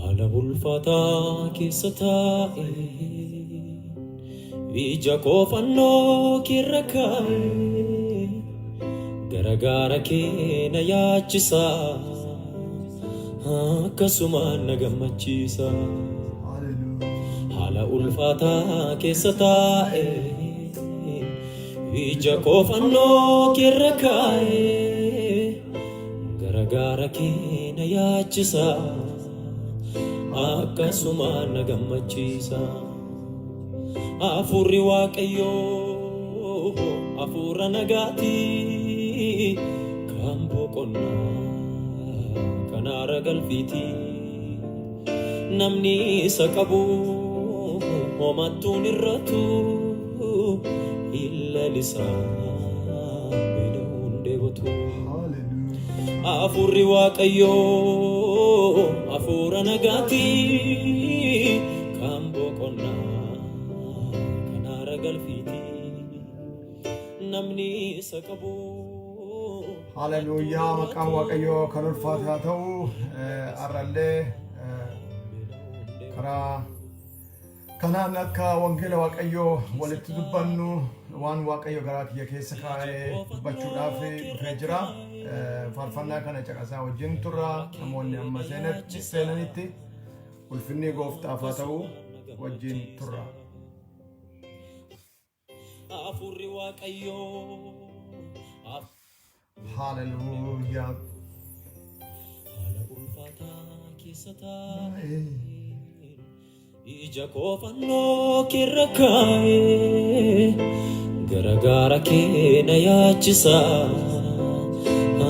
Haala ulfaataa keessa taa'e, ija koo fannoo keerra kaa'e, gara gaara kee na yaachisa, akkasumaan na gammachiisa. Haala ulfaataa keessa taa'e, ija koo fannoo keerra kaa'e, gara gaara kee na yaachisa, akkasumaan na gammachiisa. Hafuurri Waaqayyoo hafuura nagaati, kan boqonnaa kan haara galfiiti. Namni isa qabu homattuun irratu, hin lalisaa beela'uun dheebotu. Hafuurri Waaqayyoo hafuura nagaati, kan boqonnaa kan haara galfiiti. Namni isa qabu. Haleluuyaa, maqaan Waaqayyoo kan ulfaate haa ta'u. Har'allee karaa kanaan akka wangeela Waaqayyoo walitti dubbannu waan Waaqayyo garaa kiyya keessa kaa'ee dubbachuudhaaf dhufee jira. Faarfannaa kana caqasaa wajjin turra, namoonni amma seenanitti ulfinni gooftaaf haa ta'u, wajjin turra. Hafuurri Waaqayyoo Haleluuyaa. Haala ulfaataa keessa taa'e, ija koo fannoo keerra kaa'e, gara gaara kee na yaachisa,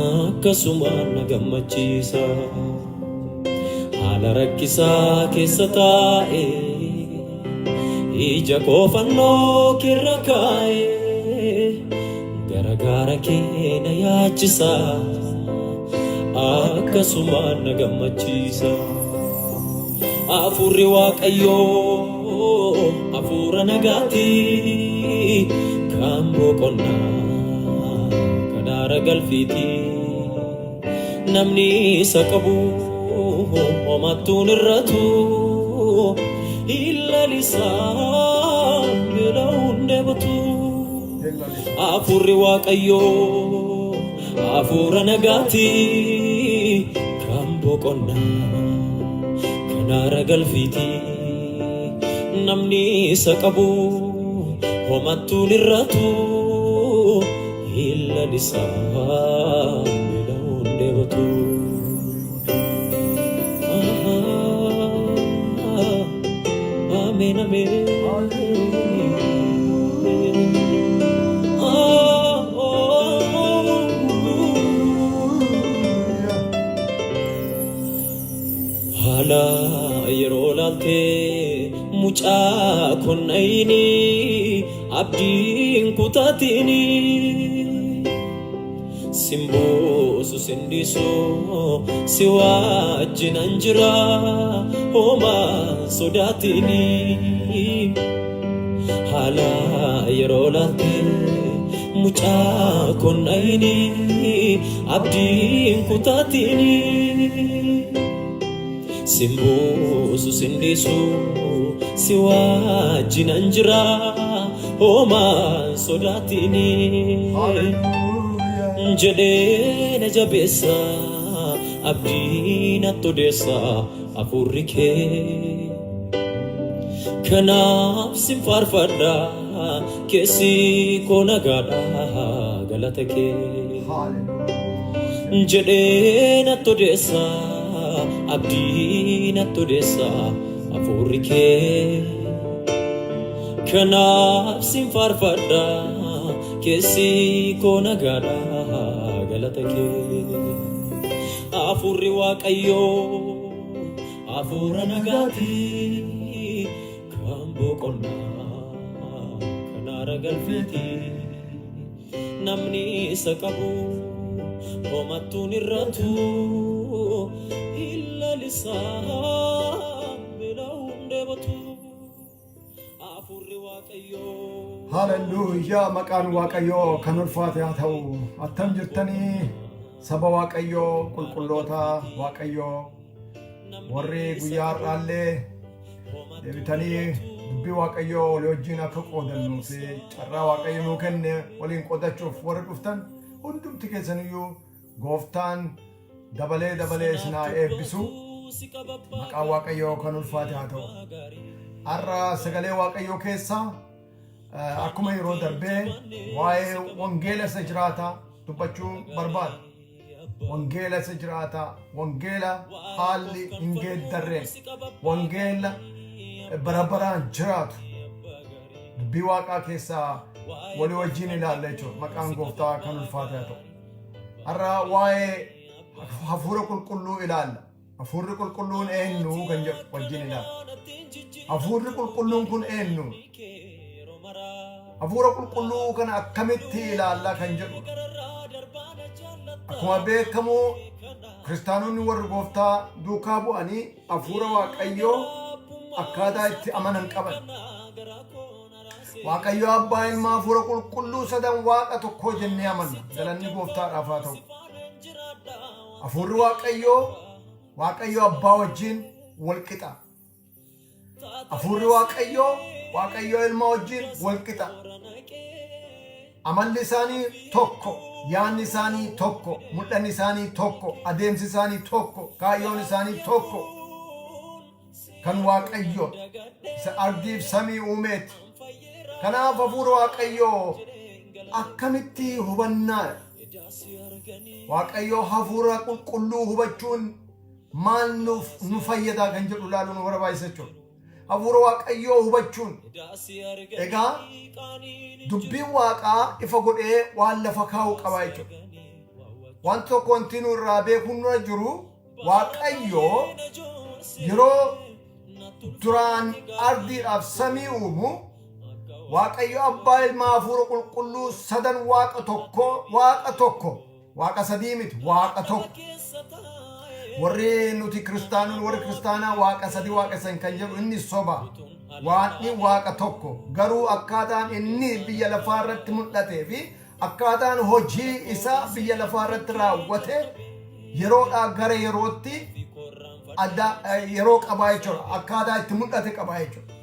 akkasumaan na gammachiisa. Haala rakkisaa keessa taa'e, ija koo fannoo keerra kaa'e, gara gaara kee na yaachisa, akkasumaan na gammachiisa. Hafuurri Waaqayyoo hafuura nagaati, kan boqonnaa kan haara galfiiti. Namni isa qabu homattuun irratu, hin lalisaa beela'uun dheebotu. Hafuurri Waaqayyoo hafuura nagaati, kan boqonnaa kan haara galfiiti. Namni isa qabu homattuun irratu, hin lalisaa beela'uun dheebotu. Ameen, ameen. Haala yeroo laaltee mucaa konnayini, abdiin kutaatini. Simbuusu sindiisu, si wajjinan jira, homaa sodaatini. Haala yeroo laaltee mucaa konnayini, abdiin kutaatini. Simbuusu sindiisu, si wajjinan jira, homaa sodaatini. Haleluuyaa. Jedhee na jabeessa, abdii natti odeessa hafuurri kee. Kanaaf sin faarfadha, keessi koo nagaadha galata kee. Haleluuyaa. Jedhee natti odeessa, abdii natti odeessa hafuurri kee. Kanaaf sin faarfadha, keessi koo nagaadha galata kee. Hafuurri Waaqayyoo hafuura nagaati, kan boqonnaa kan haara galfiiti. Namni isa qabu homattuun irratu, hin lalisaa beela'uun dheebotu. Haalelluuyaa! Maqaan Waaqayyoo kan ulfaate haa ta'u. Attam jirtanii, saba Waaqayyoo, qulqulloota Waaqayyoo, warri guyyaa har'aallee deebitanii dubbii Waaqayyoo walii wajjin akka qoodannuu fi carraa Waaqayyo nuu kenne waliin qoodachuuf warri dhuftan hundumti keessaniyyuu, gooftaan dabalee dabalee isin haa eebbisu. Maqaan Waaqayyoo kan ulfaate haa ta'u. Har'a sagalee Waaqayyoo keessaa akkuma yeroo darbee waa'ee wangeela isa jiraataa dubbachuu barbaada. Wangeela isa jiraataa, wangeela haalli hin geeddarreen, wangeela bara baraan jiraatu dubbii Waaqaa keessaa walii wajjin ilaalla jechuudha. Maqaan gooftaa kan ulfaate haa ta'u. Har'a waa'ee hafuura qulqulluu ilaalla. Hafuurri qulqulluun eenyu kan jedhu wajjin ilaalla. Hafuurri qulqulluun kun eenyu? Hafuura qulqulluu kana akkamitti ilaalla kan jedhu. Akkuma beekamu, kiristaanonni warri gooftaa duukaa bu'anii hafuura Waaqayyoo akkaataa itti amanan qaban. Waaqayyo Abbaa, Ilma, Hafuura Qulqulluu sadan Waaqa tokkoo jennee amanna. Galanni gooftaadhaaf haa ta'u. Hafuurri Waaqayyoo Waaqayyo Abbaa wajjin wal qixa. Hafuurri Waaqayyoo Waaqayyo Ilma wajjin wal qixa. Amalli isaanii tokko, yaanni isaanii tokko, mul'anni isaanii tokko, adeemsi isaanii tokko, kaayyoon isaanii tokko. Kan Waaqayyo isa ardiif samii uumeeti. Kanaaf hafuura Waaqayyoo akkamitti hubannaadha? Waaqayyoo hafuura qulqulluu hubachuun maal nuuf nu fayyadaa kan jedhu ilaaluu nu barbaachisa jechuudha. Hafuura Waaqayyoo hubachuun, egaa, dubbiin Waaqaa ifa godhee waan lafa kaa'uu qaba jechuudha. Wanti tokko wanti nu irraa beekuun nurra jiru, Waaqayyoo yeroo duraan ardiidhaaf samii uumu, Waaqayyo Abbaa, Ilma, Hafuura Qulqulluu sadan Waaqa tokko, Waaqa tokko, Waaqa sadii miti, Waaqa tokko. Warri nuti kiristaanonni, warri kiristaanaa Waaqa sadii waaqessan kan jedhu inni soba. Waaqni Waaqa tokko, garuu akkaataan inni biyya lafaa irratti mul'atee fi akkaataan hojii isaa biyya lafaa irratti raawwate yeroodhaa gara yerootti adda yeroo qabaa jechuudha. Akkaataa itti mul'ate qabaa jechuudha.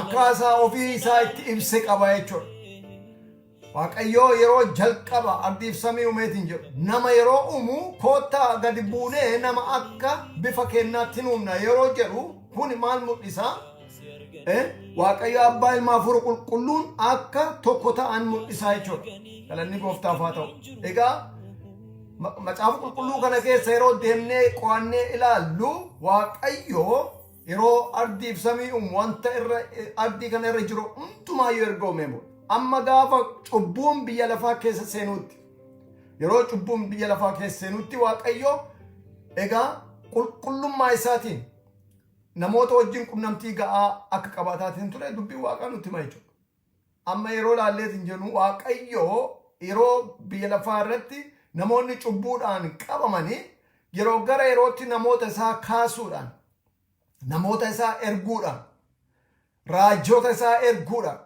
Akkaataa ofii isaa itti ibse qabaa jechuudha. Waaqayyoo yeroo jalqaba ardiif samii uumeetiin jedhu, nama yeroo uumu, "Koottaa gadi buunee nama akka bifa keenyaatti uumna" yeroo jedhu, kun maal mul'isa? Waaqayyo Abbaa, Ilma, Hafuura Qulqulluun akka tokko ta'an mul'isaa jechuudha. Galanni gooftaaf haa ta'u. Egaa Macaafa Qulqulluu kana keessa yeroo deemnee qo'annee ilaallu, Waaqayyo yeroo ardiif samii uumu, wanta irra ardii kana irra jiru hundumaayyuu erga uumee booda, amma gaafa cubbuun biyya lafaa keessa seenuutti, yeroo cubbuun biyya lafaa keessa seenuutti, Waaqayyo egaa qulqullummaa isaatiin namoota wajjin qunnamtii ga'aa akka qabaataatiin ture dubbiin Waaqaa nutti hima jechuudha. Amma yeroo ilaalleetiin jennu, Waaqayyo yeroo biyya lafaa irratti namoonni cubbuudhaan qabamanii, yeroo gara yerootti namoota isaa kaasuudhaan, namoota isaa erguudhaan, raajota isaa erguudhaan,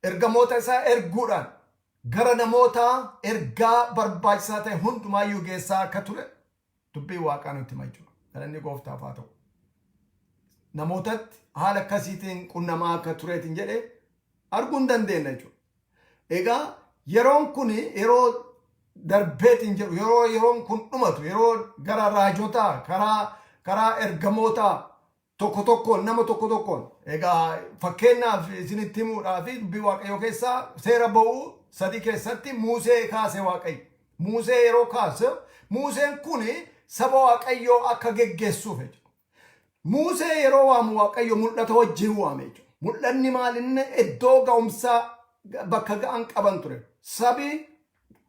ergamoota isaa erguudhaan gara namoota ergaa barbaachisaa ta'e hundumaayyuu geessaa akka ture dubbiin Waaqaa nutti hima jechuudha. Galanni gooftaaf haa ta'u. Namootatti haala akkasiitiin qunnamaa akka tureetiin jedhe arguu hin dandeenya jechuudha. Egaa yeroon kun yeroo darbeetiin jedhu, yeroo yeroon kun dhumatu, yeroo gara raajotaa, karaa ergamootaa tokko tokkoon, nama tokko tokkoon, egaa fakkeenyaaf isinitti himuudhaa fi dubbii Waaqayyoo keessaa Seera Ba'uu 3 keessatti Muusee kaase Waaqayyo. Muusee yeroo kaase, Muuseen kun saba Waaqayyoo akka geggeessuuf jechuudha. Muusee yeroo waamu Waaqayyo mul'ata wajjin waame jechuudha. Mul'anni maalinni iddoo ga'umsaa bakka ga'an qaban ture. Sabi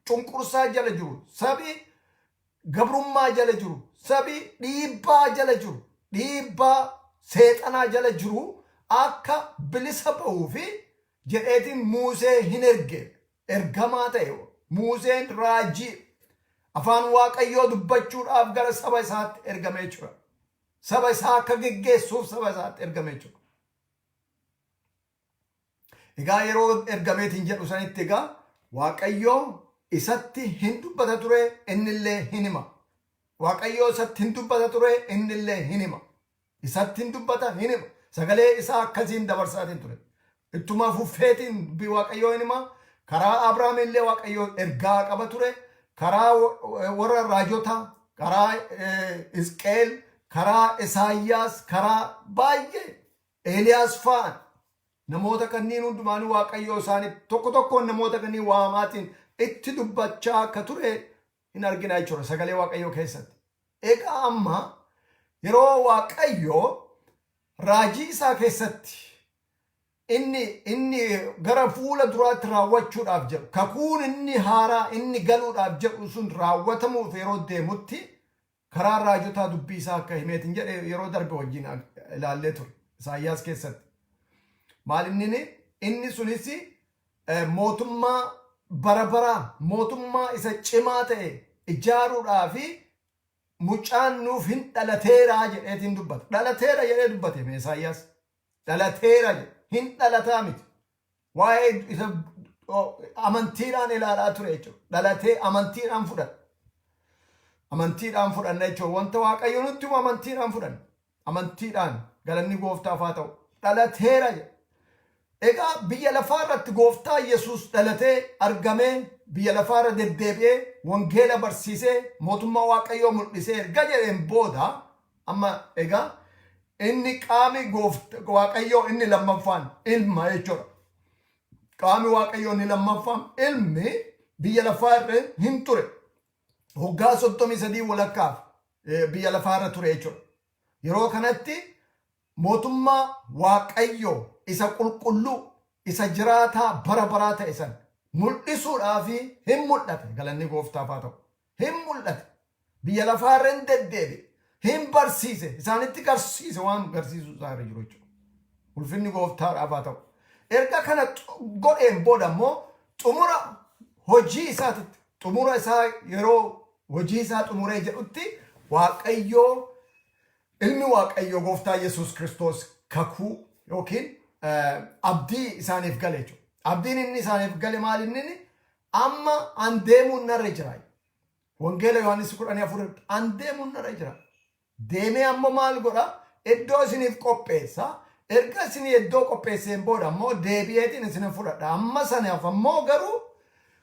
cunqursaa jala jiru, sabi gabrummaa jala jiru, sabi dhiibbaa jala jiru, dhiibbaa seexanaa jala jiru akka bilisa ba'uu fi jedheetiin Muusee hin erge. Ergamaa ta'e. Muuseen raajii afaan Waaqayyoo dubbachuudhaaf gara saba isaatti ergamee jira. Saba isaa akka geggeessuuf saba isaatti ergame jechuudha. Egaa yeroo ergameetiin jedhu sanitti egaa Waaqayyo isatti hin dubbata ture, innillee hin hima. Waaqayyo isatti hin dubbata ture, innillee hin hima. Isatti hin dubbata, hin hima. Sagalee isaa akkasiin dabarsaatiin ture. Ittuma fufeetiin dubbii Waaqayyoo hin hima. Karaa Abrahaam illee Waaqayyo ergaa qaba ture. Karaa warra raajotaa, karaa Hisqeel, karaa Isaayyaas, karaa baay'ee Eeliyaas fa'aan namoota kanneen hundumaanuu Waaqayyoo isaanii tokko tokkoon namoota kanneen waamaatiin itti dubbachaa akka ture hin argina jechuudha sagalee Waaqayyoo keessatti. Egaa amma yeroo Waaqayyoo raajii isaa keessatti inni gara fuula duraatti raawwachuudhaaf jedhu, kakuun inni haaraa inni galuudhaaf jedhu sun raawwatamuuf yeroo deemutti karaa raajotaa dubbii isaa akka himeetiin jedhe yeroo darbe wajjin ilaallee ture Isaayyaas keessatti. Maal inni sunis mootummaa bara baraa, mootummaa isa cimaa ta'e ijaaruudhaa fi mucaan nuuf hin dhalateera jedheetiin dubbata. Dhalateera jedhee dubbate mee Isaayyaas. Dhalateera jedhe. Hin dhalataa miti. Waa'ee isa amantiidhaan ilaalaa ture jechuudha. Dhalatee amantiidhaan fudhata. Amantiidhaan fudhanna jechuudha. Wanta Waaqayyo nutti himu amantiidhaan fudhanna. Amantiidhaan, galanni gooftaaf haa ta'u. Dhalateera jedha. Egaa biyya lafaa irratti gooftaa Yesuus dhalatee argamee, biyya lafaa irra deddeebi'ee, wangeela barsiisee, mootummaa Waaqayyoo mul'isee erga jedheen booda, amma egaa inni qaami Waaqayyoo inni lammaffaan ilma jechuudha. Qaami Waaqayyoo inni lammaffaan ilmi biyya lafaa irra hin ture. Waggaa 33 walakkaaf biyya lafaa irra ture jechuudha. Yeroo kanatti mootummaa Waaqayyoo isa qulqulluu, isa jiraataa bara baraa ta'e san mul'isuudhaaf hin mul'ate. Galanni gooftaaf haa ta'u. Hin mul'ate. Biyya lafaa irra hin deddeebi'e. Hin barsiise. Isaanitti garsiise waan garsiisuu isaa irra jiru jechuudha. Ulfinni gooftaadhaaf haa ta'u. Erga kana godheen booda immoo xumura hojii isaatitti, xumura isaa yeroo hojii isaa xumuree jedhutti, Waaqayyoo ilmi Waaqayyoo gooftaa Yesuus Kiristoos kakuu yookiin abdii isaaniif gale jechuudha. Abdiin inni isaaniif gale maal? Inni amma an deemuun narra jira. Wangeela Yohaannis 14 irratti an deemuun narra jira. Deemee ammoo maal godha? Iddoo isiniif qopheessa. Erga isinii iddoo qopheesseen booda ammoo deebi'eetiin isin fudhadha. Amma sanaaf ammoo garuu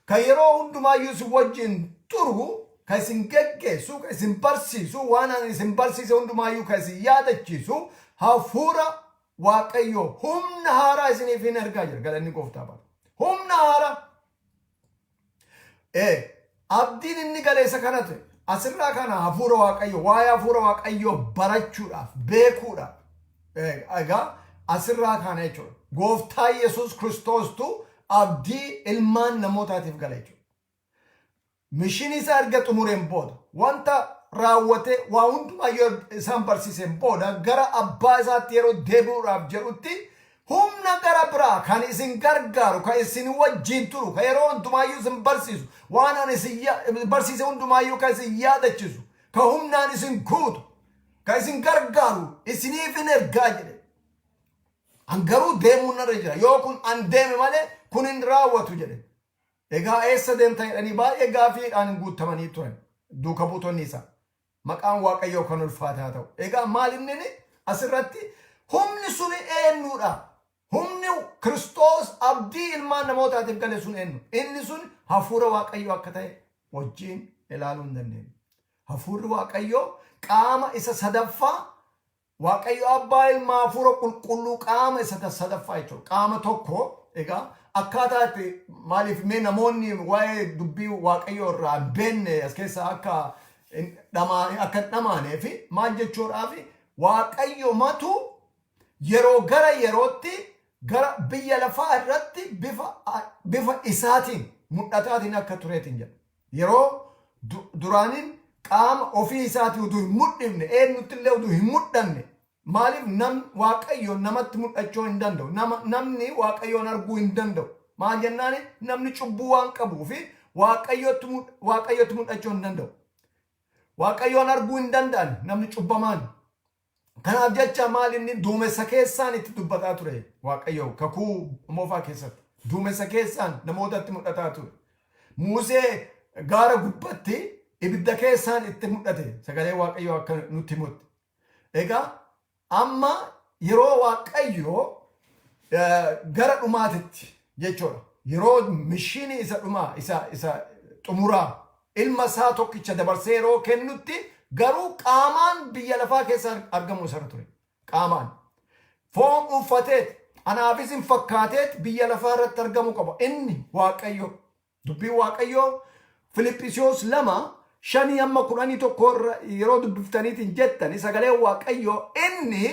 kan yeroo hundumaayyuu isin wajjin turu, kan isin geggeessu, kan isin barsiisu, waan ani isin barsiise hundumaayyuu kan isin yaadachiisu, hafuura Waaqayyoo humna haaraa isiniif hin ergaa jira. Galanni gooftaa baata. Humna haaraa. Abdiin inni galeessa kana ture. Asirraa kana hafuura Waaqayyoo, waa'ee hafuura Waaqayyoo barachuudhaaf, beekuudhaaf. Egaa asirraa kana jechuudha. Gooftaa Yesuus Kiristoostu abdii ilmaan namootaatiif gala jechuudha. Mishinii isaa erga xumureen booda, wanta raawwate waa hundumaa yoo isaan barsiiseen booda, gara abbaa isaatti yeroo deebi'uudhaaf jedhutti humna gara biraa kan isin gargaaru, kan isin wajjin turu, kan yeroo hundumaayyuu isin barsiisu, waan ani isin barsiise hundumaayyuu kan isin yaadachiisu, kan humnaan isin guutu, kan isin gargaaru isiniif hin ergaa jedhe. An garuu deemuun narra jira. Yoo kun an deeme malee kun hin raawwatu jedhe. Egaa eessa deemta jedhanii baay'ee gaaffiidhaan guutamanii turan duuka buutonni isaa. Maqaan Waaqayyoo kan ulfaate haa ta'u. Egaa maal inni asirratti humni sun eenyudha? Humni Kiristoos abdii ilmaan namootaatiif gale sun eenyu? Inni sun hafuura Waaqayyoo akka ta'e wajjin ilaaluu hin dandeenyu. Hafuurri Waaqayyoo qaama isa sadaffaa, Waaqayyo Abbaa, Ilma, Hafuura Qulqulluu, qaama isa sadaffaa jechuudha. Qaama tokko. Egaa akkaataa itti maaliif mee namoonni waa'ee dubbii Waaqayyoo irraa hin beekne as keessa akka hin dhamaanee fi maal jechuudhaaf, Waaqayyo matu yeroo gara yerootti gara biyya lafaa irratti bifa isaatiin mul'ataatiin akka tureetiin jedha. Yeroo duraaniin qaama ofii isaatii utuu hin mul'ifne, eenyutti illee utuu hin mul'anne. Maaliif nam Waaqayyo namatti mul'achuu hin danda'u. Namni Waaqayyoon arguu hin danda'u. Maal jennaani, namni cubbuu waan qabuu fi Waaqayyotti mul'achuu hin danda'u. Waaqayyoon arguu hin danda'an namni cubbamaan. Kanaaf jecha maal inni duumessa keessaan itti dubbataa ture Waaqayyo Kakuu Moofaa keessatti. Duumessa keessaan namootatti mul'ataa ture. Musee gaara gubbatti ibidda keessaan itti mul'ate, sagalee Waaqayyo akka nutti himutti. Egaa amma yeroo Waaqayyo gara dhumaatitti jechuudha. Yeroo missionii isa dhumaa, isa xumuraa, ilma isaa tokkicha dabarsee yeroo kennutti garuu qaamaan biyya lafaa keessa argamu isarra ture. Qaamaan. Foon uffateet anaafis hin fakkaateet biyya lafaa irratti argamu qaba. Inni Waaqayyo. Dubbiin Waaqayyoo Filiphisiyoos 2:5 hamma 11 irra yeroo dubbiftaniitiin jettani, sagalee Waaqayyoo inni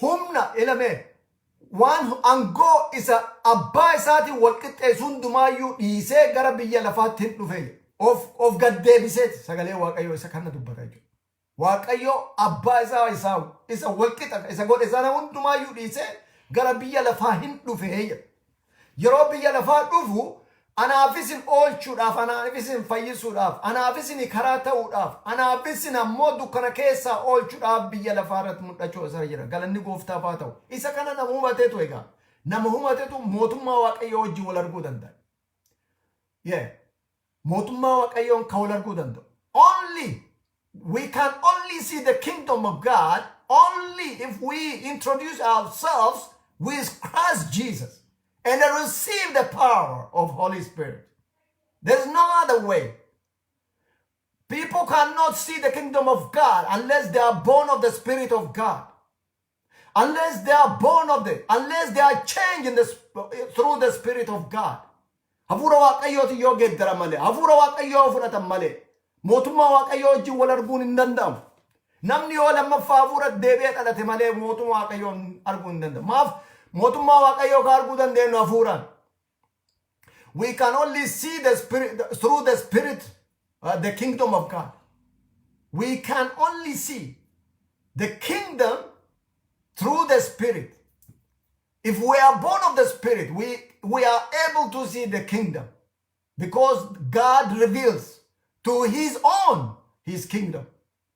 humna ilame waan aangoo isa abbaa isaatiin wal qixxeessu hundumaayyuu dhiisee gara biyya lafaatti hin dhufe. Of gaddeebiseeti sagalee Waaqayyoo isa kana dubbata jechuudha. Waaqayyo abbaa isaa isa wal qixa isa godhe sana hundumaayyuu dhiisee gara biyya lafaa hin dhufe jedha. Yeroo biyya lafaa dhufu anaafis hin oolchuudhaaf, anaafis hin fayyisuudhaaf, anaafis hin karaa ta'uudhaaf, anaafis hin ammoo dukkana keessaa oolchuudhaaf biyya lafaa irratti mul'achuu isa jira. Galanni Gooftaaf haa ta'u. Isa kana nama hubateetu, egaa nama hubateetu mootummaa Waaqayyoo wajjin wal arguu danda'a. Yeah. Mootummaa Waaqayyoon kan wal arguu danda'u. Only we can only see the kingdom of God only if we introduce ourselves with Christ Jesus and receive the power of Holy Spirit. There's no other way. People cannot see the kingdom of God unless they are born of the Spirit of God. Unless they are born of the, unless they are changed through the Spirit of God. Hafuura Waaqayyooti yoo geeddaran malee, hafuura Waaqayyoo fudhatan malee, mootummaa Waaqayyoo wajjin wal arguun hin danda'amu. Namni yoo lammaffaa hafuura deebi'ee dhalate malee mootummaa Waaqayyoo arguu hin danda'u. Maaf? Mootummaa Waaqayyoo ka arguu dandeenyu hafuuraan. We can only see the Spirit through the Spirit, the kingdom of God. We can only see the kingdom through the Spirit. If we are born of the Spirit, we are able to see the kingdom because God reveals to his own his kingdom.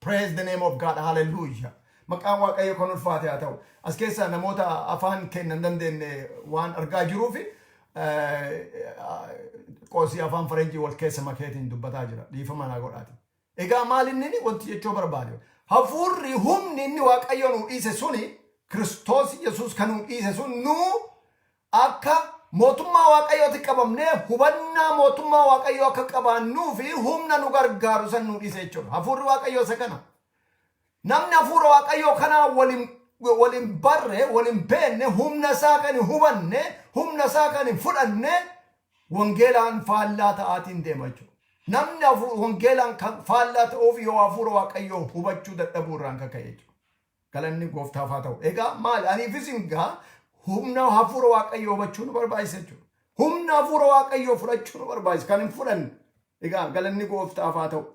Praise the name of God. Hallelujah. Maqaan Waaqayyo kan ulfaate haa ta'u. As keessa namoota afaan kennan dandeenye waan argaa jiruufi qoosii afaan faranjii wal keessa makeetiin dubbataa jira. Dhiifama naa godhaati. Egaa maal inni wanti jechuu barbaade? Hafuurri humni inni Waaqayyo nuu dhiise suni, Kiristoos Yesuus kan nuu dhiise sun, nuu akka mootummaa Waaqayyooti qabamnee hubannaa mootummaa Waaqayyoo akka qabaannuu fi humna nu gargaaru san nuu dhiise jechuudha. Hafuurri Waaqayyoo isa kana. Namni hafuura Waaqayyoo kanaa waliin barre, waliin beenne, humna isaa kan hin hubanne, humna isaa kan hin fudhanne, wangeelaan faallaa ta'aatiin deema jechuudha. Namni wangeelaan kan faallaa ta'uuf yoo hafuura Waaqayyoo hubachuu dadhabuu irraan kaka'e jechuudha. Galanni Gooftaaf haa ta'u. Egaa maali? Aniifis egaa humna hafuura Waaqayyoo hubachuu nu barbaachisa jechuudha. Humna hafuura Waaqayyoo fudhachuu nu barbaachisa. Kan hin fudhanne. Egaa galanni Gooftaaf haa ta'u.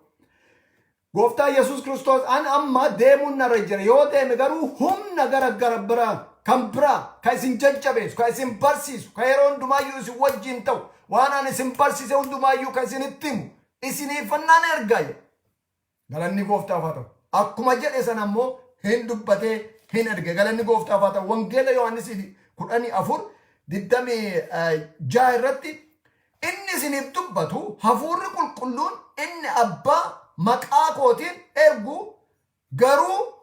Gooftaa Yesuus Kiristoos an amma deemuun narra jira. Yoo deeme garuu humna gara biraa kan biraa kan isin jajjabeessu, kan isin barsiisu, kan yeroo hundumaayyuu isin wajjin ta'u, waan ani isin barsiise hundumaayyuu kan isinitti himu isiniifannaan ergaa jedhe. Galanni Gooftaaf haa ta'u. Akkuma jedhe sana ammoo hin dubbatee hin erge. Galanni Gooftaaf haa ta'u. Wangeela Yohaannis 14:26 irratti, inni isiniif dubbatu hafuurri qulqulluun inni abbaa maqaa kootiin ergu garuu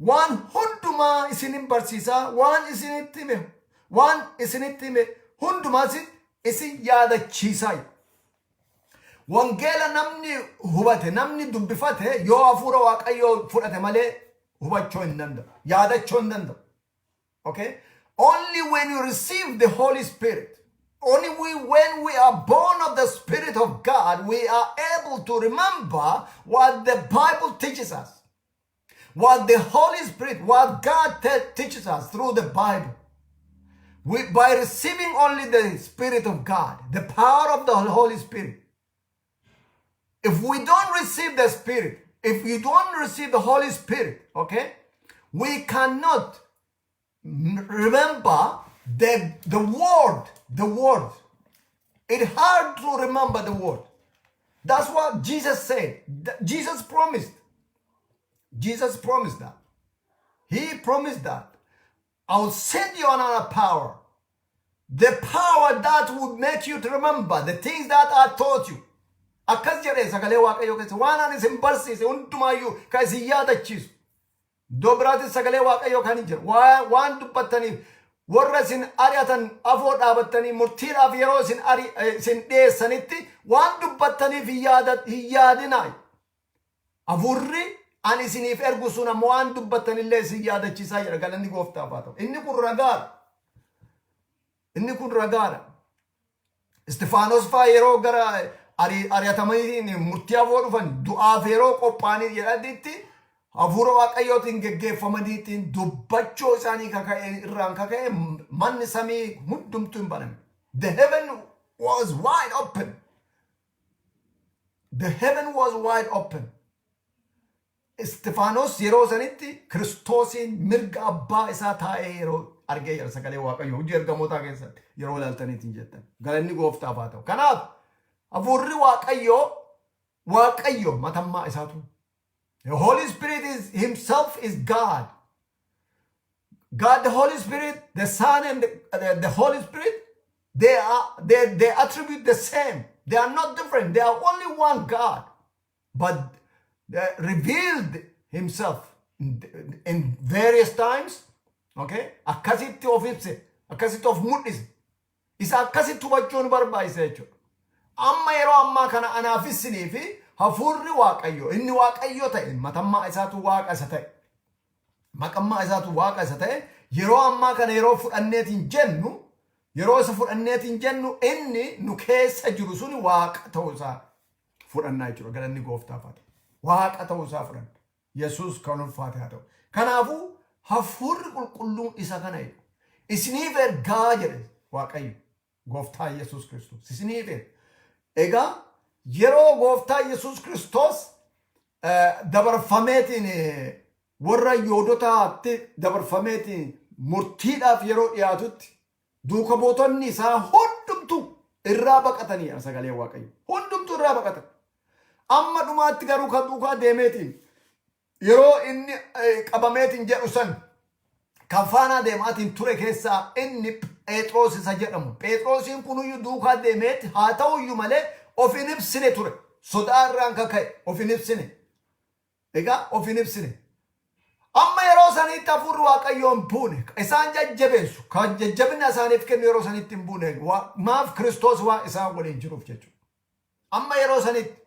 waan hundumaa isinin barsiisaa, waan isinitti hime hundumaas isin yaadachiisaa. Wangeela namni hubate, namni dubbifate, yoo hafuura Waaqayyoo fudhate malee hubachuu hin danda'u. Yaadachuu hin danda'u. Okay? Only when you receive the Holy Spirit, only when we are born of the Spirit of God, we are able to remember what the Bible teaches us. What the Holy Spirit, what God teaches us through the Bible. By receiving only the Spirit of God, the power of the Holy Spirit. If we don't receive the Spirit, if you don't receive the Holy Spirit, okay, we cannot remember the word, the word. It's hard to remember the word. That's what Jesus said. Jesus promised. Jesus promised that. He promised that. "I will send you another power. The power that would make you to remember the things that I taught you." Akkas jedhee sagalee Waaqayyoo keessa, waan ani isin barsiise hundumaayyuu kan isin yaadachiisu. Iddoo biraatis sagalee Waaqayyoo kan hin jiru. Waan dubbattaniif warra isin ari'atan afoo dhaabattanii murtiidhaaf yeroo isin dhiyeessanitti waan dubbattaniif hin yaadinaa. Hafuurri ani isiniif ergu sun ammoo waan dubbattanillee isin yaadachiisaa jedha. Galanni Gooftaaf haa ta'u. Inni kun ragaadha. Inni kun ragaadha. Istifaanos fa'aa yeroo gara ari'atamanii murtii afoo dhufan, du'aaf yeroo qophaa'anii jedhanitti, hafuura Waaqayyootiin geggeeffamaniitiin dubbachuu isaanii kaka'e irraan kaka'e manni samii hundumtuu hin baname. The heaven was wide open. The heaven was wide open. Istifaanos yeroo sanitti Kiristoosiin mirga abbaa isaa taa'ee yeroo argee jira sagalee Waaqayyoo Hojii Ergamootaa keessatti yeroo ilaaltaniitiin jettan. Galanni Gooftaaf haa ta'u. Kanaaf hafuurri Waaqayyoo, Waaqayyo matammaa isaatu. The Holy Spirit is himself is God. God the Holy Spirit, the Son and the Holy Spirit, they attribute the same. They are not different. They are only one God. But revealed himself in various times. Okay? Akkasitti of ibse, akkasitti of mul'ise. Isa akkasitti hubachuun barbaachisa jechuudha. Amma yeroo ammaa kana anaaf isinii fi hafuurri Waaqayyo, inni Waaqayyo ta'e, matammaa isaatu Waaqa isa ta'e. Maqammaa isaatu Waaqa isa ta'e, yeroo ammaa kana yeroo fudhanneetiin jennu, yeroo isa fudhanneetiin jennu, inni nu keessa jiru suni Waaqa ta'uusaa fudhannaa jechuudha. Galanni Gooftaaf haa ta'u. Waaqa ta'uusaa fudhanna. Yesuus kan ulfaate haa ta'u. Kanaafuu hafuurri qulqulluun isa kana jedhu. Isiniif ergaa jedhe Waaqayyo. Gooftaa Yesuus Kiristoos. Isiniif erga. Egaa yeroo Gooftaa Yesuus Kiristoos dabarfameetiin warra Yoodotaatti dabarfameetiin murtiidhaaf yeroo dhiyaatutti, duuka buutonni isaa hundumtuu irraa baqatanii sagalee Waaqayyo. Hundumtuu irraa baqatan. Amma dhumaatti garuu kan duukaa deemeetiin yeroo inni qabameetiin jedhu san kan faanaa deemaatiin ture keessaa inni Phexros isa jedhamu. Phexrosiin kunuyyuu duukaa deemeeti haa ta'uyyuu malee of hin ibsine ture. Sodaa irraan kaka'e of hin ibsine. Egaa of hin ibsine. Amma yeroo sanitti hafuurri Waaqayyoo hin buune. Isaan jajjabeessu. Kan jajjabina isaaniif kennu yeroo sanitti hin buune. Maaf? Kiristoos waa isaan waliin jiruuf jechuudha. Amma yeroo sanitti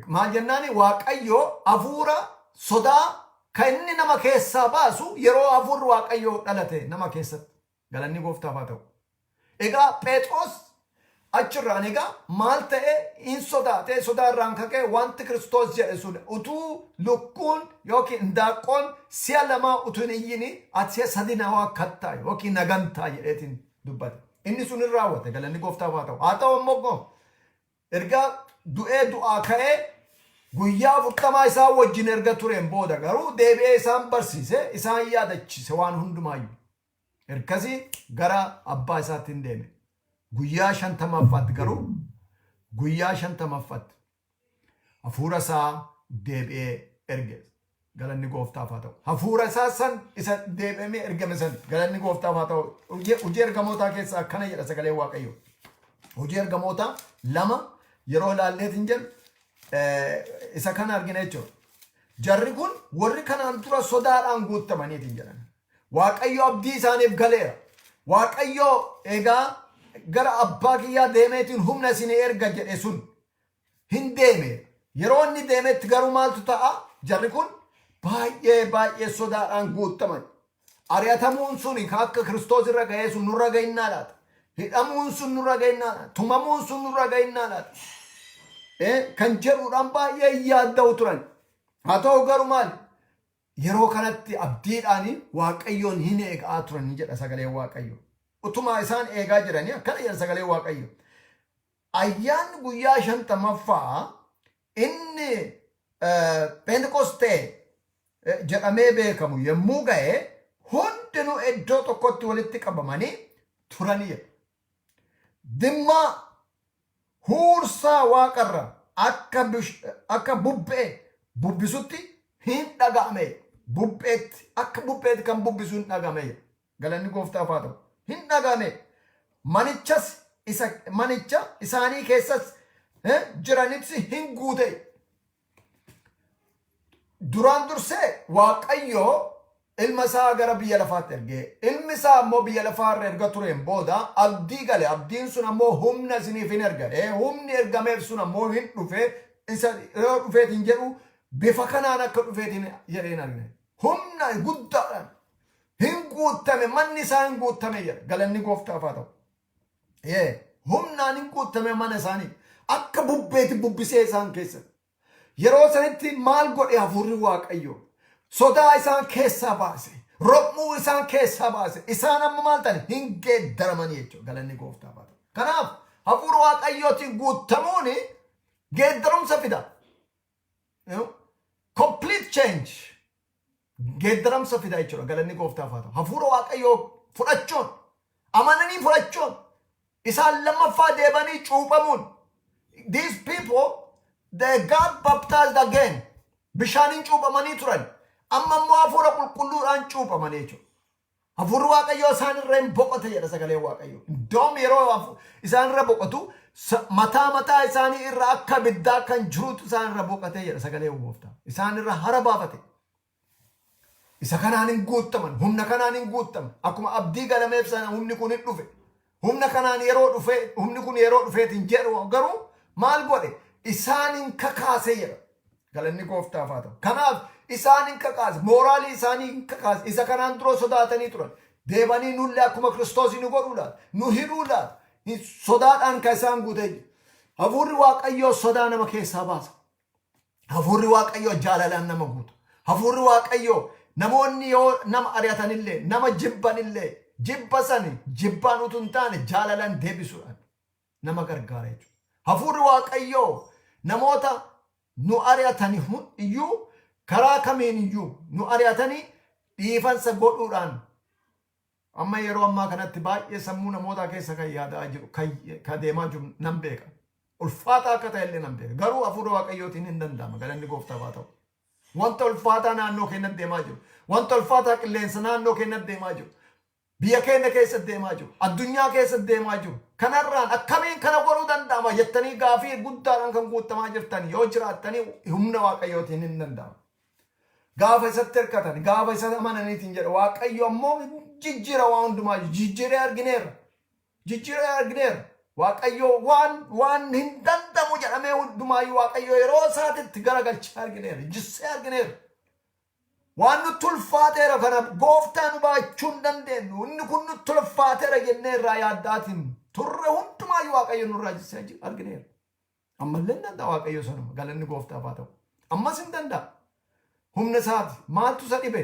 maal jennaani, Waaqayyo hafuura sodaa kan inni nama keessaa baasu yeroo hafuurri Waaqayyoo dhalate nama keessatti. Galanni Gooftaaf haa ta'u. Egaa Phexros achirraan egaa maal ta'e? Hin sodaate. Sodaa irraan kaka'e wanti Kiristoos jedhe sun, utuu lukkuun yookiin indaaqqoon si'a lamaa utuu hin iyyini ati si'a sadi na waakkattaa yookiin na gantaa jedheetiin dubbate. Inni sun hin raawwate. Galanni Gooftaaf haa ta'u. Haa ta'u ammoo erga du'ee du'aa ka'ee guyyaa 40 isaan wajjin erga tureen booda garuu deebi'ee isaan barsiise, isaan yaadachiise waan hundumaayyuu. Ergasii gara abbaa isaatti hin deeme. Guyyaa 50ffaatti garuu, guyyaa 50ffaatti hafuura isaa deebi'ee erge. Galanni Gooftaaf haa ta'u. Hafuura isaa san isa deebi'amee ergame san, galanni Gooftaaf haa ta'u. Hojii Ergamootaa keessaa akkana jedha sagalee Waaqayyoo. Hojii Ergamootaa 2 yeroo ilaalleetiin jedhu isa kana argina jechuudha. Jarri kun warri kanaan dura sodaadhaan guutamaniitiin jedhan. Waaqayyo abdii isaaniif galeera. Waaqayyo egaa gara abbaa kiyyaa deemeetiin humna isinii erga jedhe sun hin deeme. Yeroo inni deemetti garuu maaltu ta'a? Jarri kun baay'ee baay'ee sodaadhaan guutaman. Ari'atamuun sun kan akka Kiristoos irra ga'ee sun nurra ga'innaa laata? Hidhamuun sun nurra ga'innaa laata? Tumamuun sun nurra ga'innaa laata? Kan jedhuudhaan baay'ee yaadda'u turan. Haa ta'u garuu maali? Yeroo kanatti abdiidhaan Waaqayyoon hin eegaa turan jedha sagaleen Waaqayyo. Utuma isaan eegaa jiranii akkana jedha sagaleen Waaqayyo. Ayyaanni guyyaa 50ffaa inni Pheenxeqoostee jedhamee beekamu yommuu ga'e, hundinuu iddoo tokkotti walitti qabamanii turanii. Dimmaa huursaa waaqarra akka bubbee bubbisutti hin dhaga'ame. Bubbeetti akka bubbeetti kan bubbisu hin dhagame. Galanni Gooftaaf haa ta'u. Hin dhagame. Manichas isa manicha isaanii keessas jiranitti hin guute. Duraan dursee Waaqayyo ilma isaa gara biyya lafaatti ergee, ilmi isaa ammoo biyya lafaa irra erga tureen booda abdii gale. Abdiin sun ammoo humna isiniif hin erga. Humni ergameef sun ammoo hin dhufe. Isa yeroo dhufeetiin jedhu bifa kanaan akka dhufeetiin jedheen argine. Humna guddaadhaan hin guuttame, manni isaa hin guuttame jedha. Galanni Gooftaaf haa ta'u. Humnaan hin guuttame mana isaanii. Akka bubbeeti bubbisee isaan keessa. Yeroo sanitti maal godhe hafuurri Waaqayyoo? Sodaa isaan keessaa baase. Rom'uu isaan keessaa baase. Isaan amma maal ta'an? Hin geeddaramanii jechuudha. Galanni Gooftaaf haa ta'u. Kanaaf hafuura Waaqayyootiin guutamuun geeddarumsa fida. Complete change. Geeddaramsa fida jechuudha. Galanni Gooftaaf haa ta'u. Hafuura Waaqayyoo fudhachuun, amananii fudhachuun, isaan lammaffaa deebanii cuuphamuun. These people, they got baptized again. Bishaaniin cuuphamanii turan. Amma immoo hafuura qulqulluudhaan cuuphamanii jechuudha. Hafuurri Waaqayyoo isaan irra hin boqote jedha sagaleen Waaqayyoo. Iddoon yeroo isaan irra boqotu mataa mataa isaanii irra akka ibiddaa kan jirutu isaan irra boqote jedha sagaleen Gooftaa. Isaan irra hara baafate. Isa kanaan hin guuttaman, humna kanaan hin guuttaman. Akkuma abdii galameef sana humni kun hin dhufe. Humna kanaan yeroo dhufe, humni kun yeroo dhufeetiin jedhu garuu maal godhe? Isaan hin kakaase jedha. Galanni Gooftaaf haa ta'u. Kanaaf isaan hin kakaase, mooraalii isaanii hin kakaase. Isa kanaan dura sodaatanii turan. Deebanii nullee akkuma Kiristoos nu godhuudhaan, nu hidhuudhaan, sodaadhaan kan isaan guutee jiru. Hafuurri Waaqayyoo sodaa nama keessaa baasa. Hafuurri Waaqayyoo jaalalaan nama guuta. Hafuurri Waaqayyoo namoonni yoo nama ari'atanillee, nama jibbanillee, jibba sani jibbaan utuu hin taane jaalalaan deebisuudhaan nama gargaara jechuudha. Hafuurri Waaqayyoo namoota nu ari'atani iyyuu, karaa kamiin iyyuu nu ari'atanii, dhiifansa godhuudhaan. Amma yeroo ammaa kanatti baay'ee sammuu namootaa keessa kan yaadaa jiru, kan deemaa jiru nan beeka. Ulfaataa akka ta'e illee nan beeka. Garuu hafuura Waaqayyootiin hin danda'ama. Galanni Gooftaaf haa ta'u. Wanta ulfaataa naannoo keenyatti deemaa jiru. Wanta ulfaataa qilleensa naannoo keenyatti deemaa jiru. Biyya keenya keessa deemaa jiru. Addunyaa keessa deemaa jiru. Kanarraan akkamiin kana godhuu danda'ama jettanii gaafii guddaadhaan kan guutamaa jirtan yoo jiraattanii, humna Waaqayyootiin hin danda'ama. Gaafa isatti hirkatan, gaafa isa amananiitiin jedha, Waaqayyo ammoo jijjiira waan hundumaa. Jijjiiree argineerra. Jijjiiree argineerra. Waaqayyo waan hin danda'amu jedhamee hundumaayyuu Waaqayyo yeroo isaatitti garagalchee argineerra. Jissee argineerra. Waan nutti ulfaateera, kana Gooftaa nu baachuu hin dandeenyu. Inni kun nutti ulfaateera jennee irraa yaaddaatiin turre hundumaayyuu Waaqayyo nurraa jissee argineerra. Ammallee hin danda'a Waaqayyo sanuma. Galanni Gooftaaf haa ta'u. Ammas hin danda'a. Humna isaati. Maaltu isa dhibe?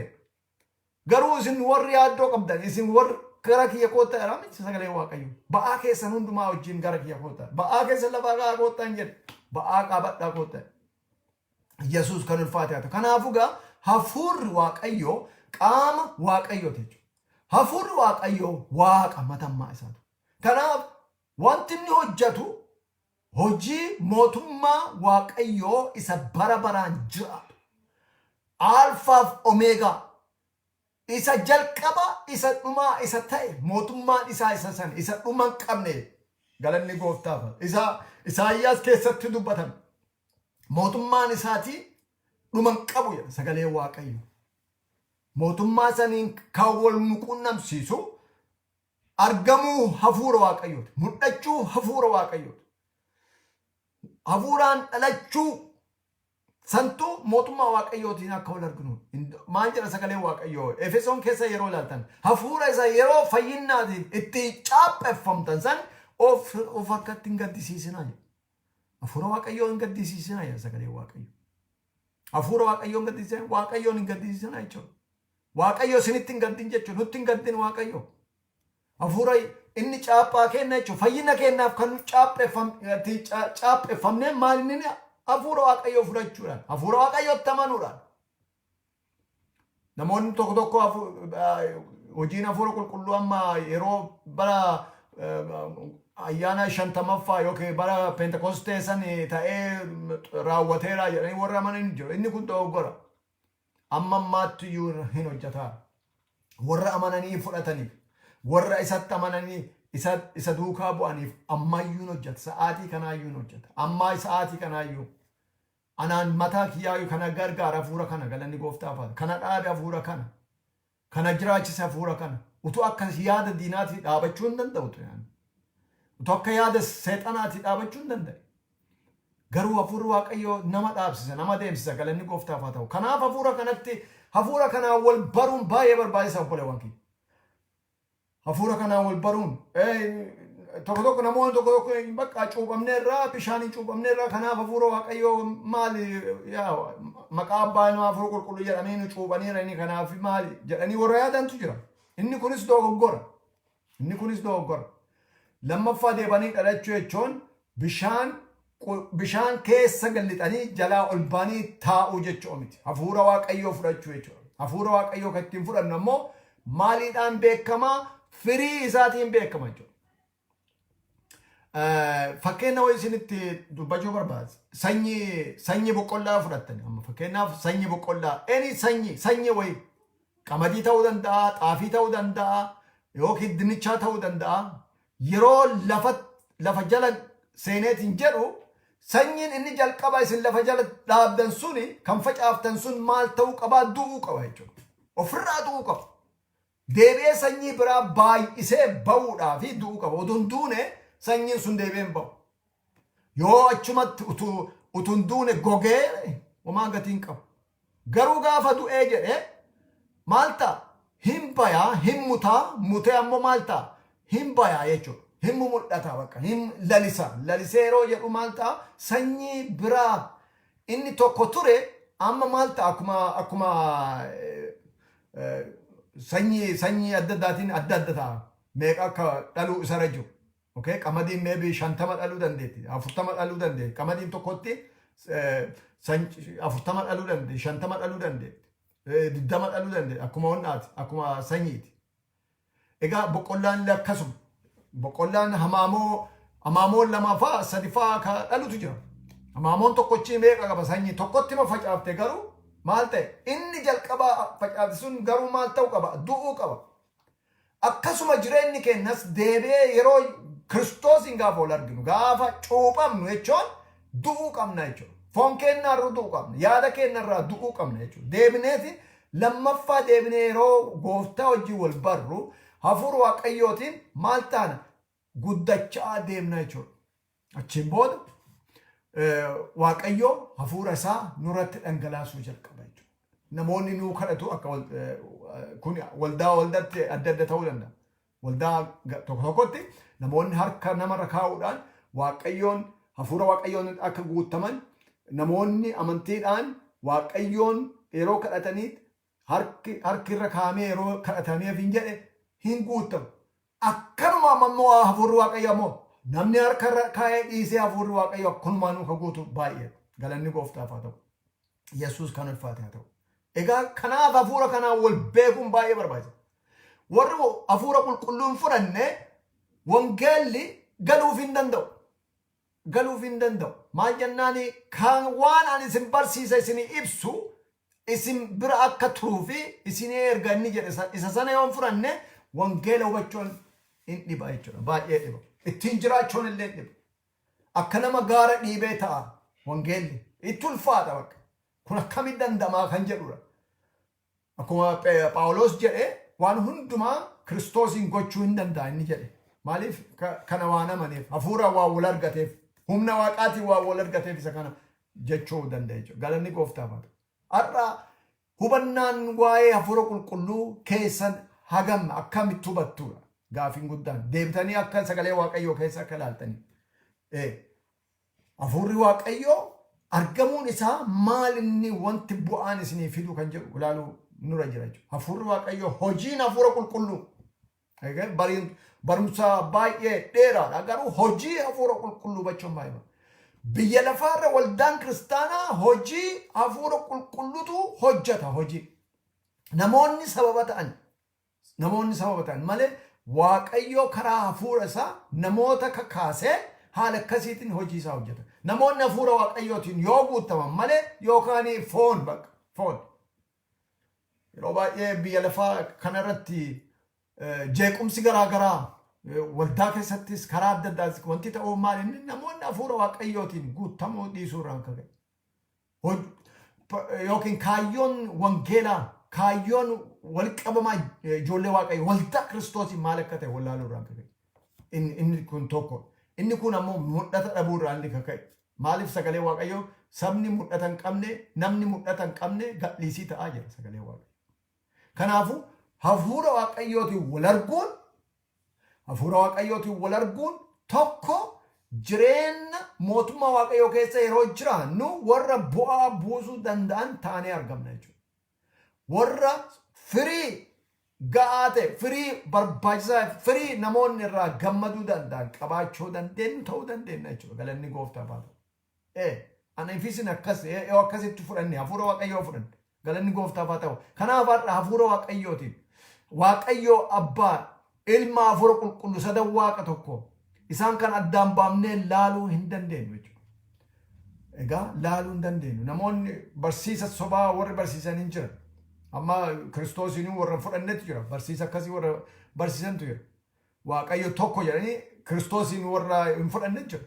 Garuu isin warri yaaddoo qabdan, isin warri gara kiyya koottaa jedhaa miti sagalee Waaqayyo? Ba'aa keessan hundumaa wajjin gara kiyya koottaa. Ba'aa keessan lafaa kaa'aa koottaa hin jedhe. Ba'aa qabadhaa koottaa. Yesuus kan ulfaate haa ta'u. Kanaafuu gaa hafuurri Waaqayyoo qaama Waaqayyooti jechuudha. Hafuurri Waaqayyoo Waaqa matammaa isaati. Kanaaf wanti inni hojjetu hojii mootummaa Waaqayyoo isa bara baraan jiraatu. Alfaaf Omeegaa, isa jalqaba isa dhumaa isa ta'e, mootummaan isaa isa sana isa dhuma hin qabne. Galanni Gooftaaf. Isa Isaayyaas keessatti dubbatame. Mootummaan isaatii dhuma hin qabu jedha sagalee Waaqayyo. Mootummaa saniin kan wal nu qunnamsiisu argamuu hafuura Waaqayyooti. Mul'achuu hafuura Waaqayyooti. Hafuuraan dhalachuu santuu mootummaa Waaqayyootiin akka wal arginu. Maal jedha sagaleen Waaqayyoo? Efesoon keessa yeroo ilaaltan, hafuura isa yeroo fayyinnaatiif itti chaappeffamtan san of harkatti hin gaddisiisinaa jedha. Hafuura Waaqayyoo hin gaddisiisinaa jedha sagaleen Waaqayyoo. Hafuura Waaqayyoo hin gaddisiisinaa, Waaqayyoon hin gaddisiisinaa jechuudha. Waaqayyo isinitti hin gaddin jechuudha. Nutti hin gaddin Waaqayyo. Hafuura inni chaappaa kenna jechuudha. Fayyina kennaaf kan nu chaappeffamnee maal inni hafuura Waaqayyoo fudhachuudhaan, hafuura Waaqayyootti amanuudhaan. Namoonni tokko tokko hojiin hafuura qulqulluu amma yeroo bara ayyaana 50ffaa yookiin bara Pentekostee san ta'ee raawwateera jedhanii warra amanan jiru. Inni kun dogoggora. Amma ammaatti iyyuu hin hojjetaa. Warra amananii fudhataniif, warra isatti amananii isa duukaa bu'aniif ammayyuu hin hojjeta. Sa'aatii kanaayyuu hin hojjeta. Ammaa sa'aatii kanaayyuu. Anaan mataa kiyyaayyuu kana gargaara hafuura kana galanni gooftaaf haa ta'u. Kana dhaabe hafuura kana. Kana jiraachise hafuura kana. Utuu akka yaada diinaatii dhaabachuu hin danda'u ture. Utuu akka yaada seexanaatii dhaabachuu hin danda'e. Garuu hafuurri Waaqayyoo nama dhaabsisa, nama deemsisa galanni gooftaaf haa ta'u. Kanaaf hafuura kanatti hafuura kanaan wal baruun baay'ee barbaachisaa obboleewwan kiyya. Hafuura kanaan wal baruun tokko tokko namoonni tokko tokko bakka cuuphamneerraa bishaaniin cuuphamneerraa kanaaf hafuura Waaqayyoo maali yaa maqaa abbaa ilmaa hafuura qulqulluu jedhamee nu cuuphaniira inni kanaaf maali jedhanii warra yaadantu jira. Inni kunis dogoggora. Inni kunis dogoggora. Lammaffaa deebanii dhalachuu jechuun bishaan keessa gallixanii jalaa ol ba'anii taa'uu jechuu miti. Hafuura Waaqayyoo fudhachuu jechuudha. Hafuura Waaqayyoo kan ittiin fudhannu ammoo maaliidhaan beekamaa? Firii isaatiin beekama jechuudha. Fakkeenya wayii isinitti dubbachuu barbaada. Sanyii boqqollaa fudhattani amma fakkeenyaaf sanyii boqqollaa any sanyii wayii qamadii ta'uu danda'a, xaafii ta'uu danda'a, yookiin dinnichaa ta'uu danda'a. Yeroo lafa jala seeneetiin jedhu sanyiin inni jalqaba isin lafa jala dhaabdan suni kan facaaftan sun maal ta'uu qabaa? Du'uu qaba jechuudha. Ofirraa du'uu qaba. Deebi'ee sanyii biraa baay'isee ba'uudhaa fi du'uu qaba. Utuu hin duune sanyiin sun deebi'ee hin ba'u. Yoo achumatti utuu hin duune gogee homaa gatii hin qabu. Garuu gaafa du'ee jedhee maal ta'a? Hin bayaa, hin mutaa, mutee ammoo maal ta'a? Hin bayaa jechuudha. Hin mumul'ata bakka, hin lalisa. Lalisee yeroo jedhu maal ta'a? Sanyii biraa inni tokko ture amma maal ta'a? Akkuma sanyii adda addaatiin adda adda ta'a. Meeqa akka dhaluu isarra jiru. Okay? Qamadiin maybe 50 dhaluu dandeetti, 40 dhaluu dandeetti. Qamadiin tokkotti 40 dhaluu dandeetti, 50 dhaluu dandeetti, 20 dhaluu dandeetti. Akkuma onnaati, akkuma sanyiiti. Egaa boqqollaan illee akkasuma. Boqqollaan hamaamoo lama faa sadi faa ka dhalutu jira. Hamaamoon tokkochi meeqa qaba sanyii tokkotti ma facaafte garuu maal ta'e inni jalqabaa facaafte sun garuu maal ta'uu qaba du'uu qaba. Akkasuma jireenyi keenyas deebi'ee yeroo Kiristoosiin gaafa wal arginu gaafa cuuphamnu jechuun du'uu qabna jechuudha. Foon keenyarraa du'uu qabna. Yaada keenyarraa du'uu qabna jechuudha. Deebineeti lammaffaa deebinee yeroo gooftaa wajjin wal barru hafuura Waaqayyootiin maal taana guddachaa deemna jechuudha. Achiin booda Waaqayyoo hafuura isaa nurratti dhangalaasuu jalqaba jechuudha. Namoonni nuu kadhatu akka kun waldaa waldaatti adda adda ta'uu danda'a. Waldaa tokko tokkotti namoonni harka namarra kaa'uudhaan Waaqayyoon hafuura Waaqayyoon akka guutaman namoonni amantiidhaan Waaqayyoon yeroo kadhataniit harki irra kaa'amee yeroo kadhatameef hin jedhe hin guutamu. Akkanuma ammoo hafuurri Waaqayyo ammoo namni harka irra kaa'ee dhiisee hafuurri Waaqayyo akkanumaan nu guutu baay'ee galanni gooftaaf haa ta'u. Yesuus kan ulfaate haa ta'u. Egaa kanaaf hafuura kanaan wal beekuun baay'ee barbaachisa. Warri hafuura qulqulluu hin fudhanne wangeelli galuuf hin danda'u. Galuuf hin danda'u. Maal jennaani kan waan ani isin barsiisa isin ibsu isin bira akka turuu fi isin erga inni jedhe isa sana yoo hin fudhanne wangeela hubachuun hin dhiba jechuudha. Baay'ee dhiba. Ittiin jiraachuun illee hin dhiba. Akka nama gaara dhiibee ta'a wangeelli. Itti ulfaata bakka. Kun akkamitti danda'amaa kan jedhudha. Akkuma Phaawulos jedhe waan hundumaa Kiristoosiin gochuu hin danda'a inni jedhe. Maaliif kana waan amaneef hafuura waan wal argateef humna waaqaatiin waan wal argateef isa kana jechuu danda'a jechuudha. Galanni gooftaaf haa ta'u. Har'a hubannaan waa'ee hafuura qulqulluu keessan hagam akkamitti hubattuudha gaafiin guddaan deebitanii akka sagalee waaqayyoo keessa akka ilaaltanii. Hafuurri waaqayyoo argamuun isaa maal inni wanti bu'aan isinii fidu kan jedhu ilaaluu nurra jira jechuudha. Hafuurri waaqayyoo hojiin hafuura qulqulluu barumsa baay'ee dheeraadha garuu hojii hafuura qulqulluu hubachuun baay'ee barbaachisa. Biyya lafaarra waldaan kiristaanaa hojii hafuura qulqulluutu hojjeta hojii. Namoonni sababa ta'an Namoonni sababa ta'an malee Waaqayyoo karaa hafuura isaa namoota kakaasee haala akkasiitiin hojii isaa hojjeta. Namoonni hafuura Waaqayyootiin yoo guutaman malee yookaan foon bakka foon. Yeroo baay'ee biyya lafaa kanarratti jeequmsi garaa garaa waldaa keessattis karaa adda addaas wanti ta'uu maal inni namoonni hafuura Waaqayyootiin guutamuu dhiisuu irraan kan ka'e. Yookiin kaayyoon wangeelaa, kaayyoon walitti qabamaa ijoollee Waaqayyoo waldaa Kiristoosiin maal akka ta'e wallaaluu irraan kan ka'e. Inni kun tokko. Inni kun ammoo mul'ata dhabuu irraa inni kan ka'e. Maaliif sagalee Waaqayyoo sabni mul'ata hin qabne, namni mul'ata hin qabne gadhiisii ta'aa jira sagalee Waaqayyoo. Kanaafuu hafuura Waaqayyootiin wal arguun, hafuura Waaqayyootiin wal arguun tokko jireenya mootummaa Waaqayyoo keessa yeroo jiraannu warra bu'aa buusuu danda'an taanee argamna jechuudha. Warra firii ga'aa ta'e, firii barbaachisaa, firii namoonni irraa gammaduu danda'an qabaachuu dandeenyu ta'uu dandeenya jechuudha. Galanni gooftaaf haa ta'u. Ana ifisin akkas yoo akkasitti fudhanne, hafuura Waaqayyoo fudhanne, galanni gooftaaf haa ta'u. Kanaaf har'a hafuura Waaqayyootiin, Waaqayyoo Abbaa, Ilma, hafuura qulqullu sadan Waaqa tokko, isaan kan addaan baafnee laaluu hin dandeenyu jechuudha. Egaa laaluu hin dandeenyu. Namoonni barsiisa sobaa warri barsiisan hin jiran. Amma Kiristoosiin warra fudhannetu jira. Barsiisa akkasii warra barsiisantu jira. Waaqayyo tokko jedhanii Kiristoosiin warra hin fudhanne jira.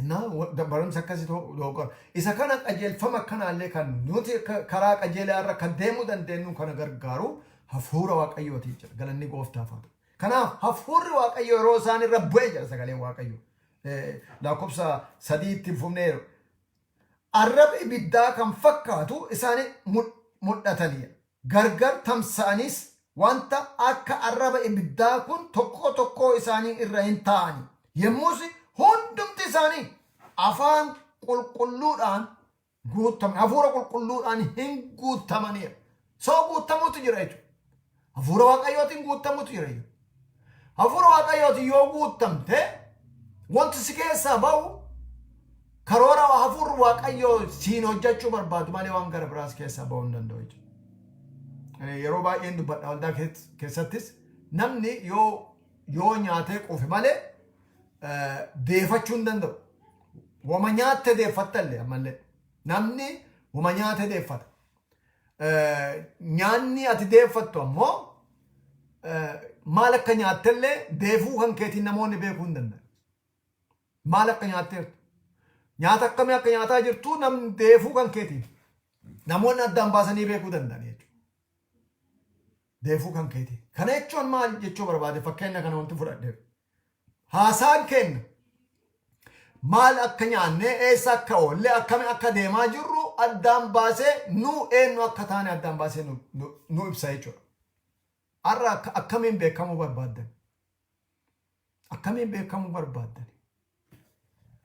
Innaa barumsa akkasii dogoggora. Isa kana qajeelfama akkanaallee kan nuti karaa qajeelaa irra kan deemuu dandeenyu kana gargaaru hafuura Waaqayyooti jira. Galanni gooftaaf haa ta'u. Kanaaf hafuurri Waaqayyoo yeroo isaan irra bu'e jedha sagaleen Waaqayyoo. Lakkoofsa 3tti fufneeru. Arraba ibiddaa kan fakkaatu isaanii mul'atanii gargar tamsa'anis wanta akka arraba ibiddaa kun tokkoo tokkoo isaanii irra hin taa'ani. Yemmus hundumti isaanii afaan qulqulluudhaan guutaman, hafuura qulqulluudhaan hin guutamaniidha. Soo guutamuutu jira jechuudha. Hafuura Waaqayyootiin guutamuutu jira jechuudha. Hafuura Waaqayyootiin yoo guutamte wanti si keessaa ba'u karoora hafuurri Waaqayyoo siin hojjechuu barbaadu malee waan gara biraas keessaa ba'uu hin danda'u jechuudha. Yeroo baay'een dubbadha, waldaa keessattis namni yoo nyaatee quufe malee deefachuu hin danda'u. Wama nyaatte deeffattallee ammallee namni wama nyaate deeffata. Nyaanni ati deeffattu ammoo maal akka nyaattellee deefuu kan keetiin namoonni beekuu hin danda'an. Maal akka nyaatteertu. Nyaata akkamii akka nyaataa jirtu namni deefuu kan keetiin namoonni addaan baasanii beekuu danda'an jechuudha. Deefuu kan keetiin. Kana jechuun maal jechuu barbaade fakkeenya kana wanti fudhadheef. Haasaan kenna maal akka nyaanne, eessa akka oolle, akkami akka deemaa jirru addaan baasee nu eenyu akka taane addaan baasee nu ibsa jechuudha. Har'a akkamiin beekamuu barbaaddan? Akkamiin beekamuu barbaaddan?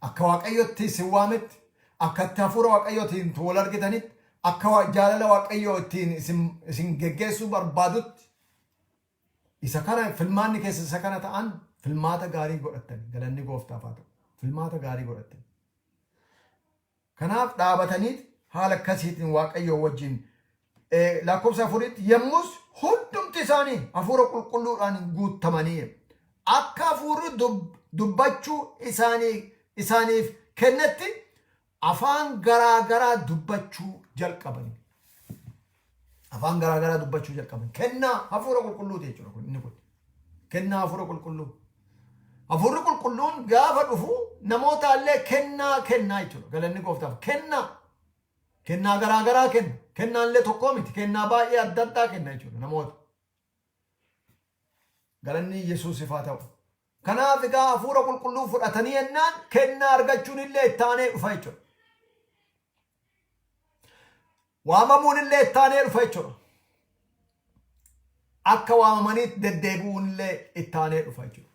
Akka Waaqayyotti isin waametti, akka itti hafuura Waaqayyootiin wal argitanitti, akka jaalala Waaqayyoo ittiin isin geggeessuu barbaadutti, isa kana filmaanni keessa isa kana ta'an filmaata gaarii godhattan, galanni gooftaaf haa ta'u. Filmaata gaarii godhattan. Kanaaf dhaabataniit haala akkasiitiin Waaqayyoo wajjin lakkoofsa 4tti yemmus hundumti isaanii hafuura qulqulluudhaan guutamanii akka hafuurri dubbachuu isaaniif kennetti afaan garaa garaa dubbachuu jalqabanii. Afaan garaa garaa dubbachuu jalqaban. Kennaa hafuura qulqulluuti jechuudha kun inni kun. Kennaa hafuura qulqulluu. Hafuurri qulqulluun gaafa dhufu namootaallee kennaa kennaa jechuudha. Galanni gooftaaf kennaa. Kennaa garaa garaa kenna. Kennaallee tokkoo miti. Kennaa baay'ee adda addaa kenna jechuudha namoota. Galanni Yesuusiif haa ta'u. Kanaaf egaa hafuura qulqulluu fudhatanii jennaan kennaa argachuun illee itti aanee dhufa jechuudha. Waamamuun illee itti aanee dhufa jechuudha. Akka waamamaniitti deddeebi'uun illee itti aanee dhufa jechuudha.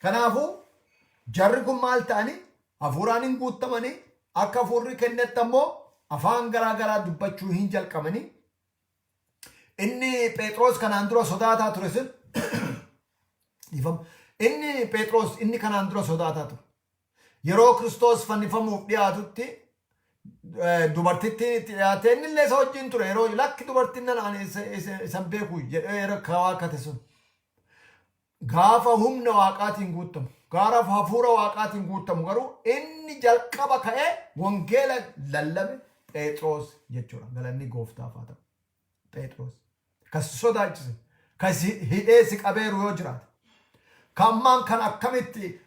Kanaafuu jarri kun maal ta'anii? Hafuuraan hin guutamanii, akka hafuurri kennetti ammoo afaan garaa garaa dubbachuu hin jalqabanii. Inni Phexros kanaan dura sodaataa ture sun dhiifama. Inni Phexros inni kanaan dura sodaataa ture. Yeroo Kiristoos fannifamuuf dhiyaatutti dubartittiin itti dhiyaatee inni illee isa wajjin ture, yeroo lakki dubartiin nan ani isa hin beeku jedhee yeroo waakkate sun gaafa humna Waaqaatiin guutamu, gaafa hafuura Waaqaatiin guutamu garuu inni jalqaba ka'ee wangeela lallabe Phexros jechuudha. Galanni gooftaaf haa ta'u. Phexros. Kan si sodaachise, kan si hidhee si qabeeru yoo jiraate, kan ammaan kan akkamitti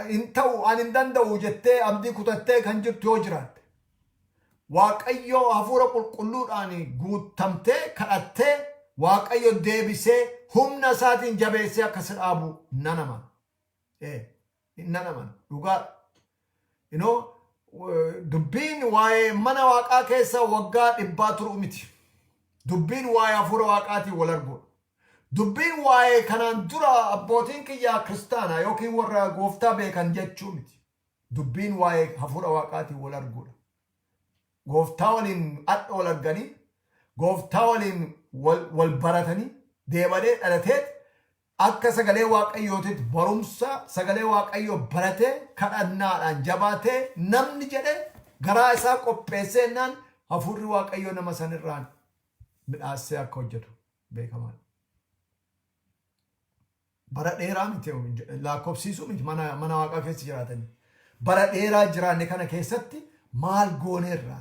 hin ta'u, ani hin danda'u jettee abdii kutattee kan jirtu yoo jiraatte, Waaqayyo hafuura qulqulluudhaan guutamtee kadhattee, Waaqayyo deebisee humna isaatiin jabeessee akka si dhaabu nan amana. Nan amana. Dhugaa. Dubbiin waa'ee mana Waaqaa keessa waggaa 100 turuu miti. Dubbiin waa'ee hafuura Waaqaatiin wal arguudha. Dubbiin waa'ee kanaan dura abbootiin kiyyaa kiristaanaa yookiin warra gooftaa beekan jechuu miti. Dubbiin waa'ee hafuura Waaqaatiin wal arguudha. Gooftaa waliin adha wal arganii, gooftaa waliin wal baratanii, deebanee dhalateet akka sagalee Waaqayyootitti barumsa sagalee Waaqayyoo baratee, kadhannaadhaan jabaatee, namni jedhe garaa isaa qopheessee jennaan, hafuurri Waaqayyoo nama sanirraan midhaassee akka hojjetu beekamaadha. Bara dheeraa miti, lakkoofsiisuu miti, mana Waaqaa keessa jiraatanii. Bara dheeraa jiraanne kana keessatti maal gooneerra?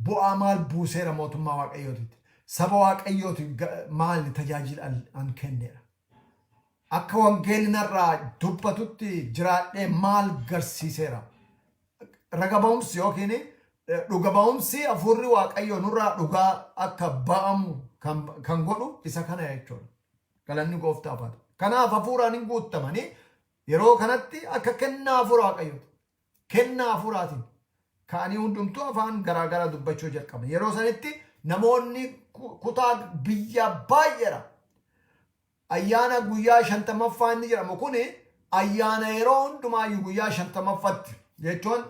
Bu'aa maal buuseera mootummaa Waaqayyootitti? Saba Waaqayyooti maal tajaajila an kenneera? Akka wangeelli narraa dubbatutti jiraadhee maal garsiiseera? Raga ba'umsi yookiin dhuga ba'umsi hafuurri Waaqayyoo nurraa dhugaa akka ba'amu kan godhu isa kana jechuudha. Galanni gooftaaf haa ta'u. Kanaaf hafuuraan hin guuttamanii yeroo kanatti akka kennaa hafuura Waaqayyooti. Kennaa hafuuraatiin ka'anii hundumtuu afaan garaagaraa dubbachuu jalqaban. Yeroo sanitti namoonni kutaa biyya baay'eedha. Ayyaana guyyaa 50ffaa inni jedhamu kun ayyaana yeroo hundumaayyuu guyyaa 50ffaatti jechuun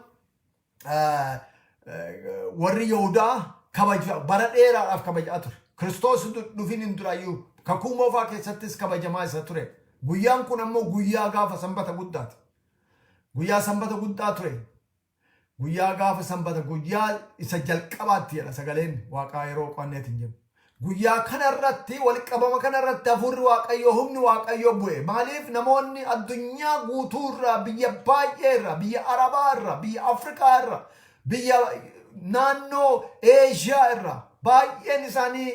warri Yihudaa kabaja bara dheeraadhaaf kabajaa ture. Kiristoos dhufin hin durayyuu kakuu moofaa keessattis kabajamaa isa ture. Guyyaan kun ammoo guyyaa gaafa sanbata guddaati. Guyyaa sanbata guddaa ture. Guyyaa gaafa sanbata guyyaa isa jalqabaatti jedha sagaleen Waaqaa yeroo qo'anneetiin jennu. Guyyaa kanarratti, walitti qabama kanarratti, hafuurri Waaqayyoo, humni Waaqayyoo bu'e. Maaliif? Namoonni addunyaa guutuu irraa, biyya baay'ee irraa, biyya Arabaa irraa, biyya Afrikaa irraa, biyya naannoo Eeshiyaa irraa baay'een isaanii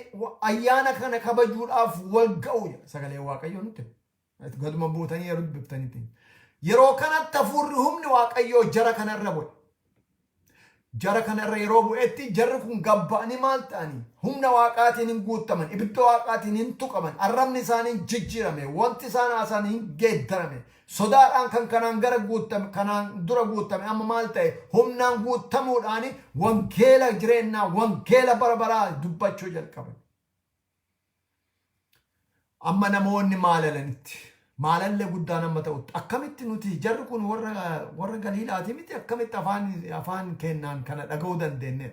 ayyaana kana kabajuudhaaf wal ga'u jedha sagaleen Waaqayyoo nutti hima. Gaduma buutanii yeroo dubbiftanitti. Yeroo kanatti hafuurri humni Waaqayyoo jara kanarra bu'e. Jara kanarra yeroo bu'etti jarri kun gabba'anii maal ta'anii? Humna Waaqaatiin hin guuttaman, ibidda Waaqaatiin hin tuqaman, arrabni isaanii hin jijjiirame, wanti isaan haasan hin geeddarame. Sodaadhaan kan kanaan gara guuttame, kanaan dura guuttame amma maal ta'e? Humnaan guuttamuudhaan wangeela jireenyaa, wangeela bara baraa dubbachuu jalqaban. Amma namoonni maalalanitti, maalallee guddaan amma ta'utti, akkamitti nuti jarri kun warra Galiilaati miti, akkamitti afaan kennaan kana dhaga'uu dandeenye?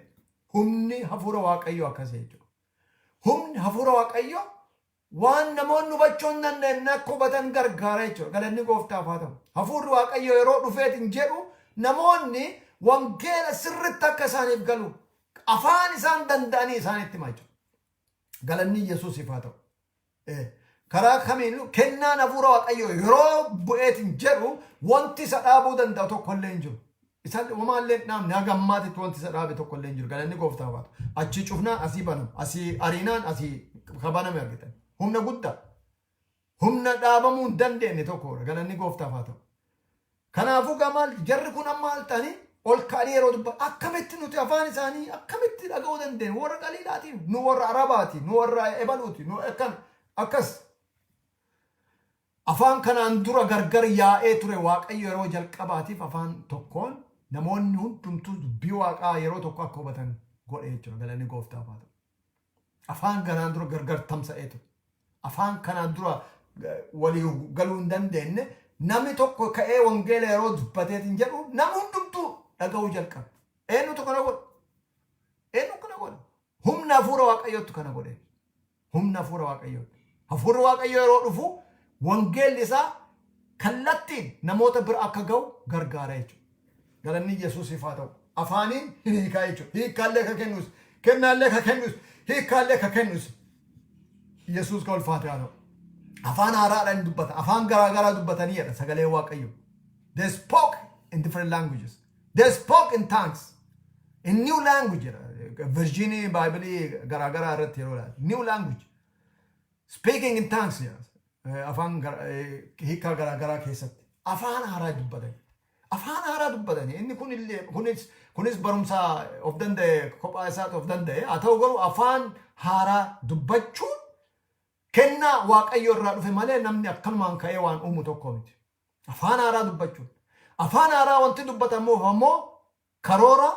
Humni hafuura Waaqayyoo akkas jechuudha. Humni hafuura Waaqayyoo waan namoonni hubachuu hin dandeenye akka hubatan gargaara jechuudha. Galanni gooftaaf haa ta'u. Hafuurri Waaqayyoo yeroo dhufeetiin jedhu namoonni wangeela sirritti akka isaaniif galu afaan isaan danda'anii isaanitti hima jechuudha. Galanni Yesuusiif haa ta'u. Karaa kamiin kennaan hafuura Waaqayyoo yeroo bu'eetiin jedhu wanti isa dhaabuu danda'u tokko illee hin jiru. Isa homaallee hin dhaabne, haga ammaatitti wanti isa dhaabe tokko illee hin jiru. Galanni gooftaaf haa ta'u. Achii cufnaan asii banamu, asii ariinaan asii kabaname argitan. Humna guddaa. Humna dhaabamuu hin dandeenye tokkodha. Galanni gooftaaf haa ta'u. Kanaafuu maal jarri kun amma maal ta'anii ol ka'anii yeroo dubbatan, akkamitti nuti afaan isaanii akkamitti dhaga'uu dandeenya? Warra Galiilaatiin, nu warra Arabaati, nu warra ebaluuti, nu akkan akkas. Afaan kanaan dura gargar yaa'ee ture Waaqayyo yeroo jalqabaatiif afaan tokkoon namoonni hundumtuu dubbii Waaqaa yeroo tokko akka hubatan godhe jechuudha. Galanni gooftaaf haa ta'u. Afaan kanaan dura gargar tamsa'ee ture. Afaan kanaan dura walii galuu hin dandeenye, namni tokko ka'ee wangeela yeroo dubbateetiin jedhu namni hundumtuu dhaga'uu jalqabe. Eenyutu kana godhe? Eenyu kana godhe? Humna hafuura Waaqayyootu kana godhe. Humna hafuura Waaqayyooti. Hafuurri Waaqayyoo yeroo dhufu wangeelli isaa kallattiin namoota bira akka ga'u gargaara jechuudha. Galanni Yesuusiif haa ta'u. Afaaniin hin hiikaa jechuudha. Hiikkaallee ka kennus, kennaallee ka kennus, hiikkaallee ka kennus. Yesuus ka ulfaate haa ta'u. Afaan haaraadhaan dubbata. Afaan garaa garaa dubbatanii jedha sagalee Waaqayyo. They spoke in different languages. They spoke in tongues. In new language jedha. Version Baaybilii garaagaraa irratti yeroo ilaalu. New language. Speaking in tongues jedha. Afaan hiikaa garaagaraa keessatti. Afaan haaraa dubbatan. Afaan haaraa dubbatanii inni kun illee kunis barumsa of danda'e, kophaa isaati of danda'e. Haa ta'u garuu, afaan haaraa dubbachuun kennaa Waaqayyo irraa dhufe malee namni akkanumaan ka'ee waan uumu tokko miti. Afaan haaraa dubbachuun. Afaan haaraa wanti dubbatamuuf ammoo karoora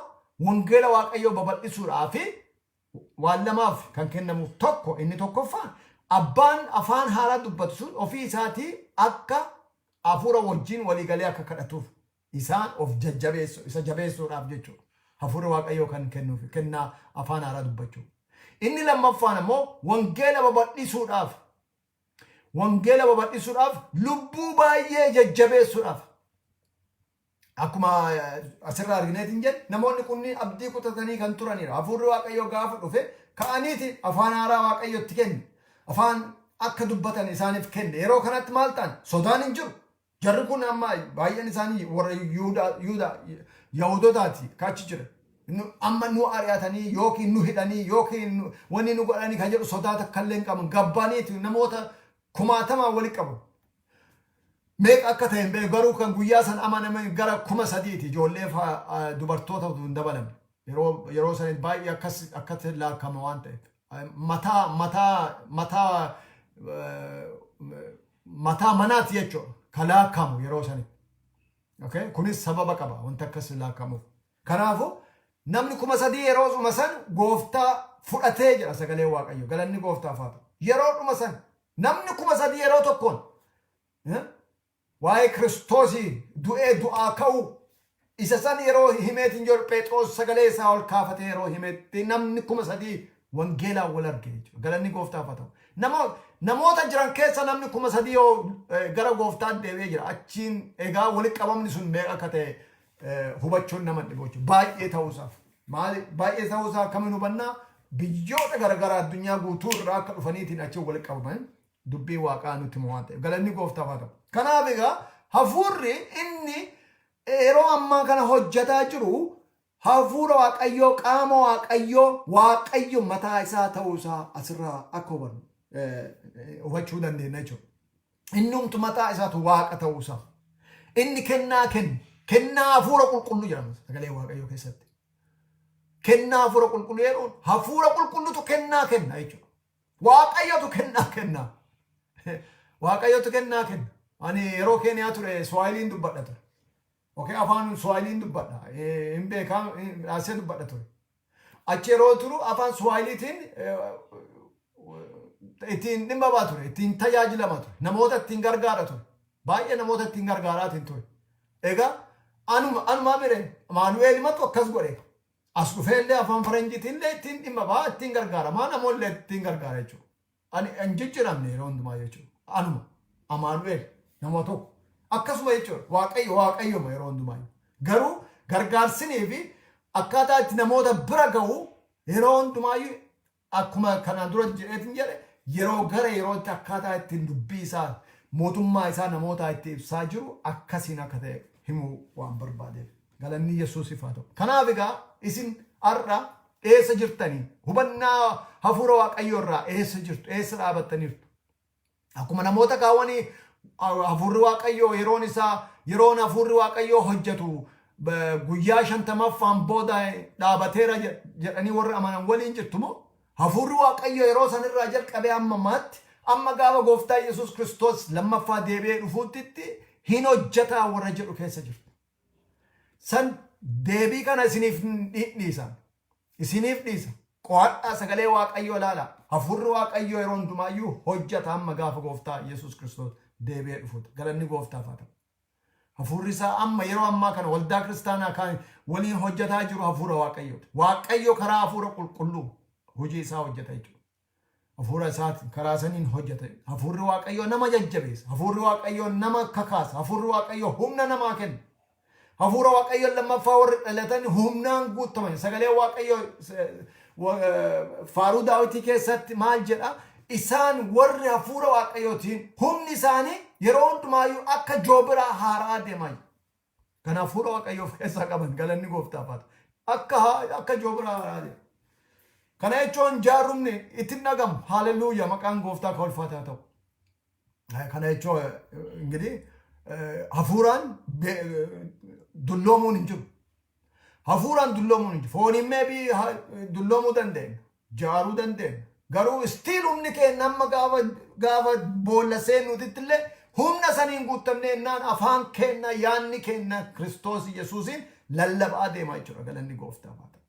wangeela Waaqayyoo babal'isuudhaa fi waan lamaaf kan kennamuuf. Tokko, inni tokkoffaan, abbaan afaan haaraa dubbatu sun ofii isaatii akka hafuura wajjin waliigalee akka kadhatuuf, isaan of jajjabeessu, isa jabeessuudhaaf jechuudha. Hafuura Waaqayyoo kan kennuuf kennaa afaan haaraa dubbachuu. Inni lammaffaan ammoo wangeela babal'isuudhaaf. Wangeela babal'isuudhaaf, lubbuu baay'ee jajjabeessuudhaaf. Akkuma asirraa argineetiin jedhe, namoonni kunniin abdii kutatanii kan turanidha. Hafuurri Waaqayyoo gaafa dhufe ka'aniiti afaan haaraa Waaqayyotti kenne. Afaan akka dubbatan isaaniif kenne. Yeroo kanatti maal ta'an? Sodaan hin jiru. Jarri kun amma baay'een isaanii warra Yuudaa Yahudotaati kachi jira. Amma nu ari'atanii yookiin nu hidhanii yookiin wanni nu godhanii kan jedhu sodaa takka illee hin qaban. Gabbaaniiti namoota kumaatamaan walitti qabu. Meeqa akka ta'e hin beeku, garuu kan guyyaa san amaname gara 3000ti, ijoollee dubartoota utuu hin dabalamne. Yeroo sanitti baay'ee akkas akkatti laakkama waan ta'eef. Mataa manaati jechuudha ka laakkamu yeroo sanitti. Okay? Kunis sababa qaba wanta akkas laakkamuuf. Kanaafuu namni 3000 yeroo dhuma san Gooftaa fudhatee jira sagalee Waaqayyo. Galanni Gooftaaf haa ta'u. Yeroo dhuma san namni 3000 yeroo tokkoon waa'ee Kiristoosii du'ee du'aa ka'uu isa san yeroo himeetiin jiru, Phexros sagalee isaa ol kaafatee yeroo himeetti, namni 3000 wangeelaan wal arge jechuudha. Galanni Gooftaaf haa ta'u. Namoota jiran keessa namni 3000 yoo gara Gooftaan deebi'ee jira. Achiin egaa walitti qabamni sun meeqa akka ta'e hubachuun nama dhibu jechuudha. Baay'ee ta'uusaaf. Maali baay'ee ta'uusaa akkamiin hubannaa? Biyyoota garaagaraa addunyaa guutuu irraa akka dhufaniitiin achi walitti qabaman dubbii Waaqaa nutti himu waan ta'eef. Galanni Gooftaaf haa ta'u. Kanaaf egaa hafuurri inni yeroo ammaa kana hojjetaa jiru hafuura Waaqayyoo, qaama Waaqayyoo, Waaqayyo mataa isaa ta'uusaa asirraa akka hubannu hubachuu dandeenya jechuudha. Innumtu mataa isaatu Waaqa ta'uusaa. Inni kennaa kennu, kennaa Hafuura Qulqulluu jedhama sagalee Waaqayyoo keessatti. Kennaa Hafuura Qulqulluu jedhuun Hafuura Qulqulluutu kennaa kenna jechuudha. Waaqayyotu kennaa kenna. Waaqayyotu kennaa kenna. Ani yeroo Keeniyaa ture Swahiliin dubbadha ture. Okay, afaan Swahiliin dubbadha. Hin beekaa, dhaasee dubbadha ture. Achi yeroo turu afaan Swahiliitiin ittiin dhimma baa ture, ittiin tajaajilama ture, namoota ittiin gargaara ture. Baay'ee namoota ittiin gargaaraatiin ture. Egaa anuma mire Amaanu'eel matu akkas godhe. As dhufee illee afaan Faranjiitiin illee ittiin dhimma baa, ittiin gargaaramaa, namoonni ittiin gargaara jechuudha. Ani hin jijjiiramne yeroo hundumaa jechuudha. Anuma Amaanu'eel nama tokko. Akkasuma jechuudha. Waaqayyo Waaqayyoma yeroo hundumaa. Garuu gargaarsinii fi akkaataa itti namoota bira gahu yeroo hundumaayyuu, akkuma kanaan dura jedheetiin jedhe, yeroo gara yerootti akkaataa ittiin dubbii isaa, mootummaa isaa namoota itti ibsaa jiru akkasiin akka ta'e himuu waan barbaadeef. Galanni Yesuusiif haa ta'u. Kanaaf egaa isin har'a eessa jirtanii? Hubannaa hafuura Waaqayyoo irraa eessa jirtu? Eessa dhaabattaniirtu? Akkuma namoota kaawwanii hafuurri Waaqayyoo yeroon isaa, yeroon hafuurri Waaqayyoo hojjetu guyyaa 50ffaan booda dhaabateera jedhanii warra amanan waliin jirtu moo? Hafuurri Waaqayyoo yeroo sanirraa jalqabee amma ammaatti, amma gaafa Gooftaa Yesuus Kiristoos lammaffaa deebi'ee dhufuutti hin hojjetaa warra jedhu keessa jirtu? San deebii kana isiniif dhiisa. Isiniif dhiisa. Qo'adhaa, sagalee Waaqayyoo ilaala. Hafuurri Waaqayyoo yeroo hundumaayyuu hojjeta amma gaafa Gooftaa Yesuus Kiristoos deebi'ee dhufuuti. Galanni Gooftaaf haa ta'u. Hafuurri isaa amma yeroo ammaa kana waldaa kiristaanaa kan waliin hojjetaa jiru hafuura Waaqayyooti. Waaqayyo karaa Hafuura Qulqulluu hojii isaa hojjeta jechuudha. Hafuura isaatiin karaa saniin hojjeta. Hafuurri Waaqayyoo nama jajjabeessa. Hafuurri Waaqayyoo nama kakaasa. Hafuurri Waaqayyoo humna namaa kenna. Hafuura Waaqayyoo lammaffaa warri dhalatan humnaan guutaman. Sagalee Waaqayyoo Faaruu Daawitii keessatti maal jedha? Isaan warri hafuura Waaqayyootiin humni isaanii yeroo hundumaayyuu akka joobiraa haaraa deemaa. Kan hafuura Waaqayyoo of keessaa qaban, galanni Gooftaaf haa ta'u. Akka joobiraa haaraa deema. Kana jechuun jaarrumni itti hin dhagamu. Haalelluuyaa, maqaan gooftaa kan ulfaataa ta'u. Kana jechuun እንግዲህ hafuuraan dulloomuun hin jiru. Hafuuraan dulloomuun hin jiru. Fooniin maybe dulloomuu dandeenya. Jaaruu dandeenya. Garuu still humni keenya amma gaafa boolla seennuutitti illee humna saniin guutamne jennaan, afaan keenya, yaanni keenya Kiristoos Yesuusiin lallabaa deemaa jechuudha. Galanni gooftaaf haa ta'u.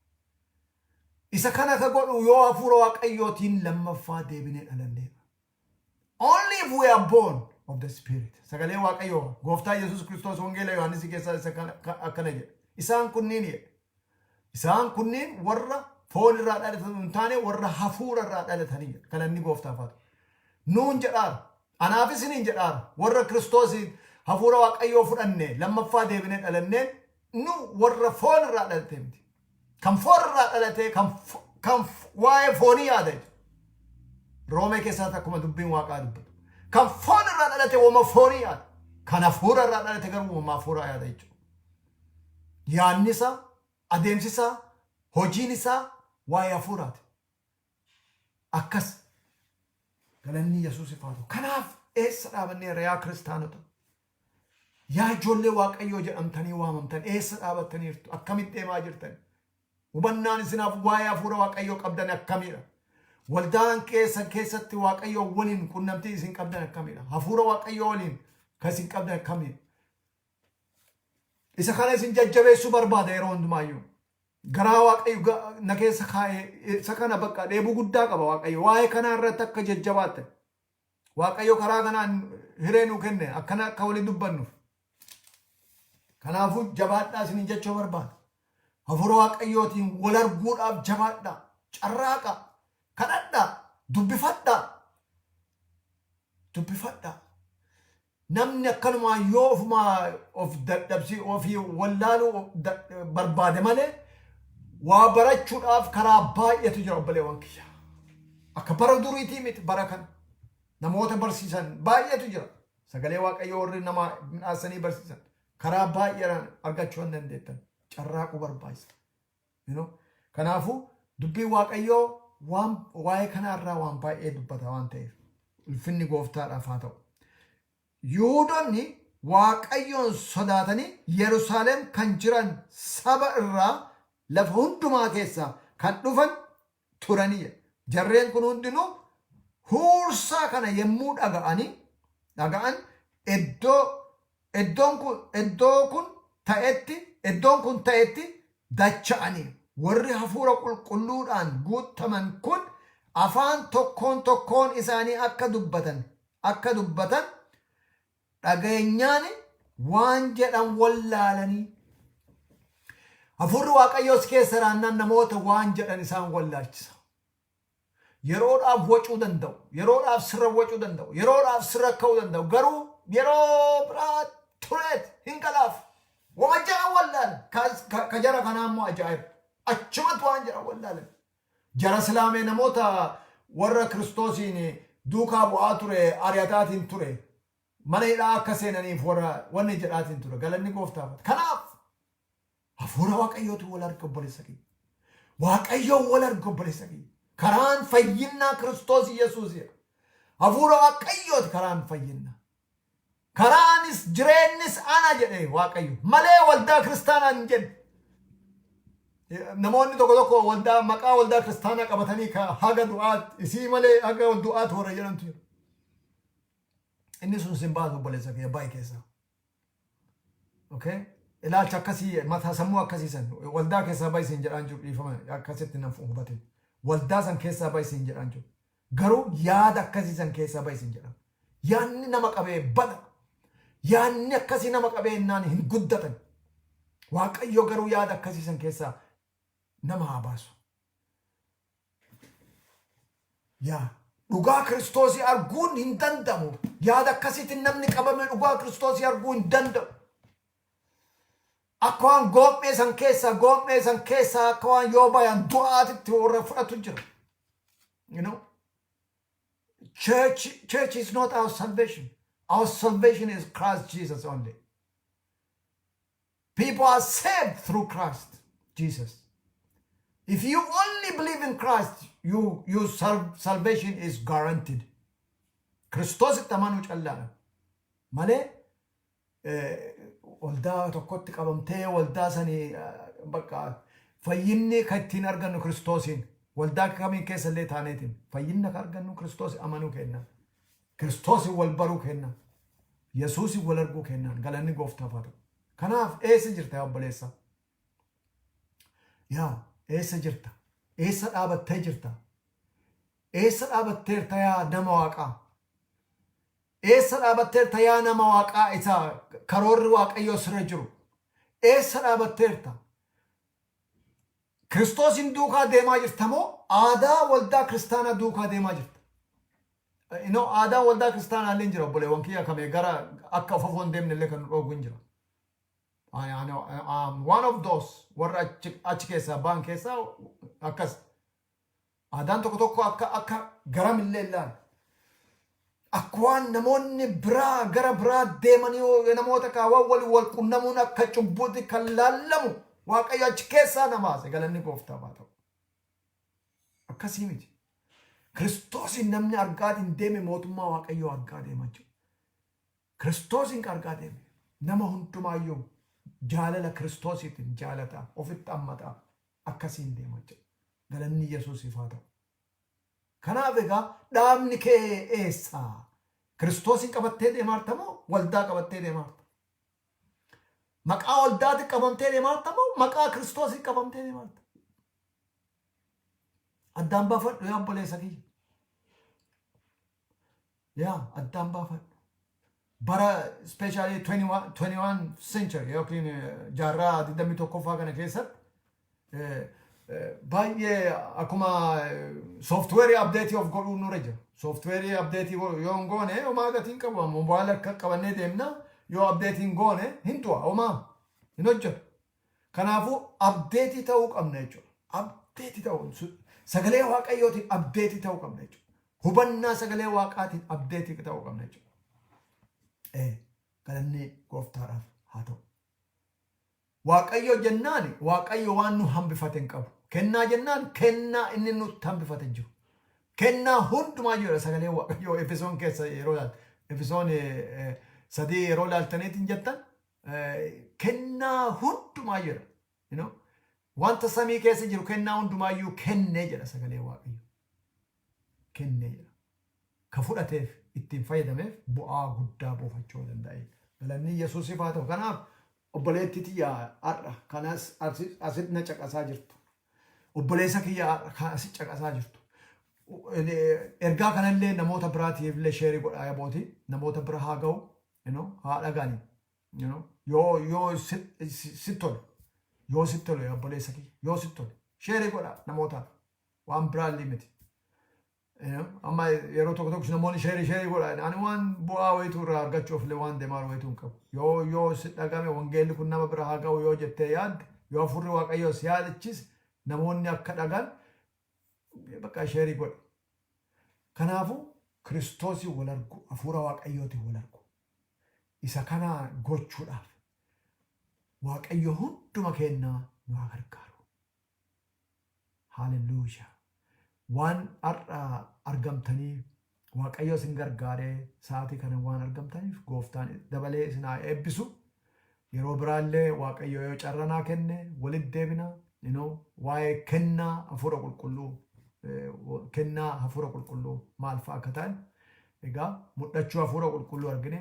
Isa kana ka godhu yoo hafuura Waaqayyootiin lammaffaa deebinee dhalanneedha. Only if we are born of the Spirit. Sagalee Waaqayyoo, gooftaa Yesuus Kiristoos Wangeela Yohaannis keessaa isa akkana jedha. Isaan kunniin jedha. Isaan kunniin warra foon irraa dhalatan hin taane, warra hafuura irraa dhalatanii jedha. Galanni gooftaaf haa ta'u. Nuun jedhaara. Anaafis isiniin jedhaara. Warra Kiristoosiin hafuura Waaqayyoo fudhanne, lammaffaa deebinee dhalanneen, nu warra foon irraa dhalate miti. Kan foon irraa dhalate kan waa'ee foonii yaada jechuudha. Roomee keessatti akkuma dubbiin Waaqaa dubbatu. Kan foon irraa dhalate wama foonii yaada. Kan hafuura irraa dhalate garuu wama hafuuraa yaada jechuudha. Yaadni isaa, adeemsi isaa, hojiin isaa waa'ee hafuuraati. Akkas, galanni Yesuusiif haa ta'u. Kanaaf eessa dhaabanneerra, yaa kiristaanota? Yaa ijoollee Waaqayyoo jedhamtanii waamamtan, eessa dhaabattaniirtu? Akkamitti deemaa jirtan? Hubannaan isinaaf waa'ee hafuura Waaqayyoo qabdan akkamidha? Waldaan keessan keessatti Waaqayyoo waliin qunnamtii isin qabdan akkamidha? Hafuura Waaqayyoo waliin kan isin qabdan akkamidha? Isa kana isin jajjabeessuu barbaada yeroo hundumaayyuu. Garaa Waaqayyo na keessa kaa'ee isa kana bakka dheebuu guddaa qaba Waaqayyo. Waa'ee kanaa irratti akka jajjabaatte. Waaqayyo karaa kanaan hiree nuu kenne akkana akka waliin dubbannuuf. Kanaafuu jabaadhaa isiniin jechuu barbaada. Hafuura Waaqayyootiin wal arguudhaaf jabaadhaa. Carraaqaa. Kadhadhaa. Dubbifadhaa. Dubbifadhaa. Namni akkanumaa yoo ofumaa of dadhabsi ofii wallaaluu barbaade malee, waa barachuudhaaf karaa baay'eetu jira, obboleewwan kiyya. Akka bara duriitii miti bara kana. Namoota barsiisan baay'eetu jira. Sagalee Waaqayyoo warri nama midhaasanii barsiisan karaa baay'eedhaan argachuu hin dandeettan. Carraaquu barbaachisa. Kanaafuu dubbiin Waaqayyoo waan waa'ee kanaarraa waan baay'ee dubbata waan ta'eef, ulfinni gooftaadhaaf haa ta'u. Yihuudoonni Waaqayyoon sodaatanii Yerusaalem kan jiran saba irraa lafa hundumaa keessaa kan dhufan turanii. Jarreen kun hundinuu huursaa kana yommuu dhaga'an iddoon kun ta'etti dacha'anii, warri hafuura qulqulluudhaan guutaman kun afaan tokkoon tokkoon isaanii akka dubbatan dhageenyaan waan jedhan wallaalanii. Hafuurri Waaqayyoos keessa raannaan namoota waan jedhan isaan wallaalchisa. Yeroodhaaf wacuu danda'u, yeroodhaaf sirra wacuu danda'u, yeroodhaaf sirra ka'uu danda'u, garuu yeroo biraa tureet hin galaaf. Wama jedhan wallaalan. Ka jara kanaa immoo ajaa'iba. Achumatti waan jedhan wallaalan. Jara silaamee namoota warra Kiristoosiin duukaa bu'aa ture, ari'ataatiin ture. Mana hidhaa akka seenaniif warra wanni jedhaatiin ture. Galanni gooftaaf. Kanaaf hafuura Waaqayyootu wal arga, obboleessa kiyya. Waaqayyoon wal arga, obboleessa kiyya. Karaan fayyinnaa Kiristoos Yesuus. Hafuura Waaqayyooti karaan fayyinnaa. Karaanis jireenyis ana jedhe Waaqayyo. Malee waldaa kiristaanaa hin jedhe. Namoonni tokko tokko waldaa, maqaa waldaa kiristaanaa qabatanii ka haga du'aatti isii malee haga du'aatti warra jedhantu jiru. Inni sun sin baasu, obboleessa kiyya, baay'ee keessaa. Okay? Ilaalcha akkasii, mataa sammuu akkasii san waldaa keessaa baay'ee siin jedhaan jiru, dhiifama, akkasitti nan hubatin. Waldaa san keessaa baay'ee siin jedhaan jiru. Garuu yaada akkasii san keessaa baay'ee siin jedhan. Yaadni nama qabee bada. Yaadni akkasii nama qabee innaan hin guddatan. Waaqayyo garuu yaada akkasii san keessaa nama haa baasu. Yaa dhugaa Kiristoosii arguun hin danda'amu. Yaada akkasiitiin namni qabame dhugaa Kiristoosii arguu hin danda'u. Akka waan goom'ee san keessaa akka waan yoo bayan du'aatitti warra fudhatu jira. Church is not our salvation. Our salvation is Christ Jesus only. People are saved through Christ Jesus. If you only believe in Christ, you salvation is guaranteed. Kiristoositti amanuu callaadha. Malee waldaa tokkotti qabamtee waldaa sanii bakka fayyinni kan ittiin argannu Kiristoosiin, waldaa kamiin keessa illee taaneetiin fayyinna kan argannu Kiristoos amanuu kenna. Kiristoosiin wal baruu kenna. Yesuusin wal arguu kennaan. Galanni Gooftaaf haa ta'u. Kanaaf eessa jirta, yaa obboleessa? Yaa, eessa jirta? Eessa dhaabattee jirta? Eessa dhaabatteerta, yaa nama Waaqaa? Eessa dhaabatteerta, yaa nama Waaqaa, isa karoorri Waaqayyoo sirra jiru? Eessa dhaabatteerta? Kiristoosin duukaa deemaa jirta moo aadaa waldaa kiristaanaa duukaa deemaa jirta? Aadaa waldaa kiristaanaa illee jira, obboleewwan kiyya, kamee gara akka of afoon deemne illee kan nu dhoogu hin jira. I know, I'm one of those warra achi keessaa ba'an keessaa akkas. Aadaan tokko tokko akka garamillee ilaalu. Akka waan namoonni biraa gara biraa deemanii namoota kaawwan waliin wal qunnamuun akka cubbuutti kan laallamu, Waaqayyo achi keessaa na baase, galanni Gooftaaf haa ta'u. Akkasii miti. Kiristoosiin namni argaatiin deeme mootummaa Waaqayyoo argaa deema jechuudha. Kiristoosiin argaa deeme nama hundumaayyuu jaalala Kiristoosiitiin jaalata, ofitti hammataa, akkasiin deema jechuudha. Galanni Yesuusiif haa ta'u. Kanaaf egaa dhaabni kee eessa? Kiristoosiin qabattee deemaarta moo waldaa qabattee deemaarta? Maqaa waldaatti qabamtee deemaarta moo maqaa Kiristoosiin qabamtee deemaarta? Addaan baafadhu, yaa obboleessa kiyya. Yaa, addaan baafadhu. Bara especially 21 21 century yookiin jaarraa 21ffaa kana keessatti baay'ee akkuma software update of godhuu nurra jira. Software update yoo hin goone homaa gatii hin qabu. Mobaayila akka qabannee deemna, yoo update hin goone hin du'a, homaa hin hojjetu. Kanaafuu update ta'uu qabna jechuudha. Update ta'uu, sagalee Waaqayyootiin update ta'uu qabna jechuudha. Hubannaa sagalee Waaqaatiin update ta'uu qabna jechuudha. Galanni Gooftaadhaaf haa ta'u. Waaqayyo jennaan Waaqayyo waan nu hambifate hin qabu. Kennaa jennaan kennaa inni nutti hambifate hin jiru. Kennaa hundumaa jira sagalee Waaqayyoo. Efesoon keessa yeroo ilaalte, Efesoon 3 yeroo ilaaltaniitiin jettan, kennaa hundumaa jira. Wanta samii keessa jiru kennaa hundumaayyuu kennee jedha sagalee Waaqayyo. Kennee jedha. Ka fudhateef, ittiin fayyadameef bu'aa guddaa buufachuu danda'e. Galanni Yesuusiif haa ta'u. Kanaaf obboleettii tiyya har'a kanas asitti na caqasaa jirtu. Obboleessa kiyya har'a kan asitti caqasaa jirtu. Ergaa kanallee namoota biraatiif illee share godhaa yabooti. Namoota bira haa ga'u. Haa dhaga'ani. Yoo si tole, yoo si tole, obboleessa kiyya, yoo si tole share godhaa namootaaf, waan biraallee miti. Amma yeroo tokko tokko namoonni share share godha. Ani waan bu'aa wayituu irraa argachuuf illee waan deemaa wayituu hin qabu. Yoo si dhagame, wangeelli kun nama bira haa ga'u yoo jettee yaadde, yoo Hafuurri Waaqayyoo si yaadachiise, namoonni akka dhagan bakka share godhe. Kanaafuu Kiristoosii wal argu, Hafuura Waaqayyootiin wal argu. Isa kana gochuudhaaf Waaqayyo hunduma kennaa nu haa gargaaru. Haalelluuyaa. Waan har'a argamtanii, Waaqayyo isin gargaaree sa'aatii kana waan argamtaniif, Gooftaan dabalee isin haa eebbisu. Yeroo biraallee Waaqayyo yoo carranaa kenne walitti deebina. Waa'ee kennaa Hafuura Qulqulluu, kennaa Hafuura Qulqulluu maal fa'a akka ta'an, egaa mul'achuu Hafuura Qulqulluu argine,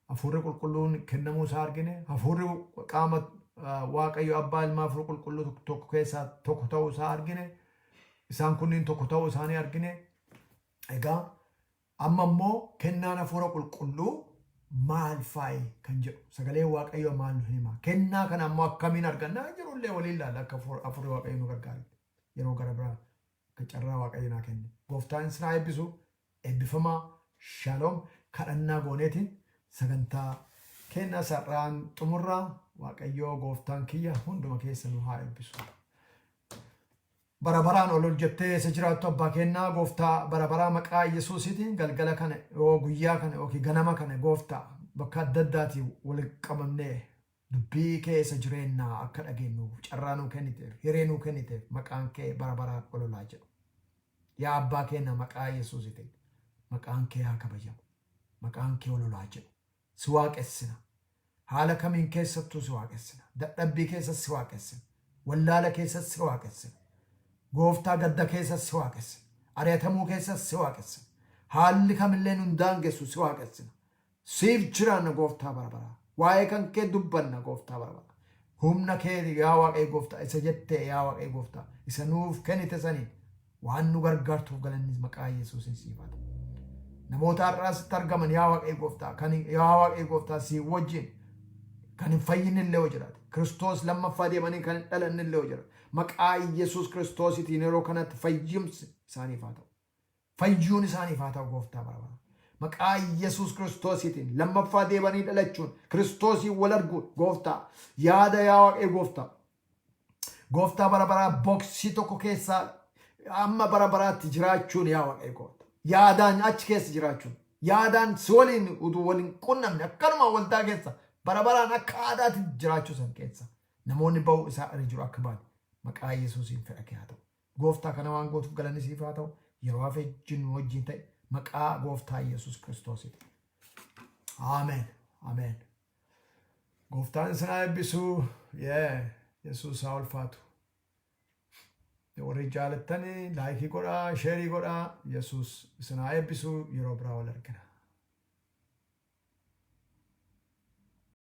Hafuurri Qulqulluun kennamuu isaa argine, hafuurri qaama Waaqayyo Abbaa, Ilmaa, Hafuura Qulqulluu tokko keessaa tokko ta'uu isaa argine, isaan kunniin tokko ta'uu isaanii argine. Egaa amma immoo kennaan Hafuura Qulqulluu maal faayi kan jedhu, sagalee Waaqayyoo maal nu hima, kennaa kana ammoo akkamiin argannaa jirullee waliin ilaalla, akka Hafuurri Waaqayyo nu gargaarutti yeroo gara biraa akka carraa Waaqayyo naa kenne. Gooftaan isin haa eebbisu. Eebbifamaa, shaaloom. Kadhannaa gooneetiin sagantaa kennaa sar'aan xumurraa. Waaqayyoo Gooftaan kiyya hunduma keessa nu haa eebbisu. Bara baraan ol ol jettee isa jiraattu, Abbaa kennaa, Gooftaa bara baraa, maqaa Yesuusiitiin galgala kana yoo guyyaa kana yookiin ganama kana, Gooftaa, bakka adda addaatii walitti qabamnee Dubbii kee isa jireenyaa akka dhageenyuuf carraa nuu kenniteef, hiree nuu kenniteef, maqaan kee bara baraan ololaa jedhu. Yaa Abbaa keenya, maqaa Yesuusitiin maqaan kee haa kabajamu. Maqaan kee ololaa jedhu. Si waaqessina. Haala kamiin keessattuu si waaqessina. Dadhabbii keessas si waaqessina. Wallaala keessas si waaqessina. Gooftaa, gadda keessas si waaqessina. Ari'atamuu keessas si waaqessina. Haalli kamillee nun daangessu, si waaqessina. Siif jiraanna, Gooftaa bara baraa. Waa'ee kan kee dubbanna, Gooftaa bara baraa. Humna kee, yaa Waaqayyo Gooftaa, isa jettee, yaa Waaqayyo Gooftaa, isa nuuf kennite saniin waan nu gargaartuuf galanni maqaa Yesuusin siif haa ta'u. Namoota har'aasitti argaman, yaa Waaqayyo Gooftaa, kan yaa Waaqayyo Gooftaa si wajjin kan hin fayyinne illee yoo jiraate, Kiristoos lammaffaa deemanii kan hin dhalanne illee yoo jiraate, maqaa Yesuus Kiristoositiin yeroo kanatti fayyumsi isaaniif haa ta'u. Fayyuun isaaniif haa ta'u, Gooftaa bara bara. Maqaa Yesuus Kiristoosiitiin lammaffaa deebanii dhalachuun, Kiristoosiin wal arguun, Gooftaa yaada, yaa Waaqayyo Gooftaa. Gooftaa bara baraa, box tokko keessaa amma bara baraatti jiraachuun, yaa Waaqayyo Gooftaa. Yaadaan achi keessa jiraachuun, yaadaan si waliin utuu waliin qunnamne, akkanuma waldaa keessa bara baraan akka aadaatti jiraachuu san keessa namoonni ba'uu isaa irra jiru akka ba'an maqaa Yesuusiin fedha kee haa ta'u. Gooftaa, kana waan gootuuf galanni siif haa ta'u. Yeroo hafe jinnu wajjin ta'e, maqaa Gooftaa Yesuus Kiristoosiiti. Ameen. Ameen. Gooftaan isin haa eebbisu. Yee, Yesuus haa ulfaatu. Warri jaalattanii like godhaa, share godhaa. Yesuus isin haa eebbisu. Yeroo biraa wal argina.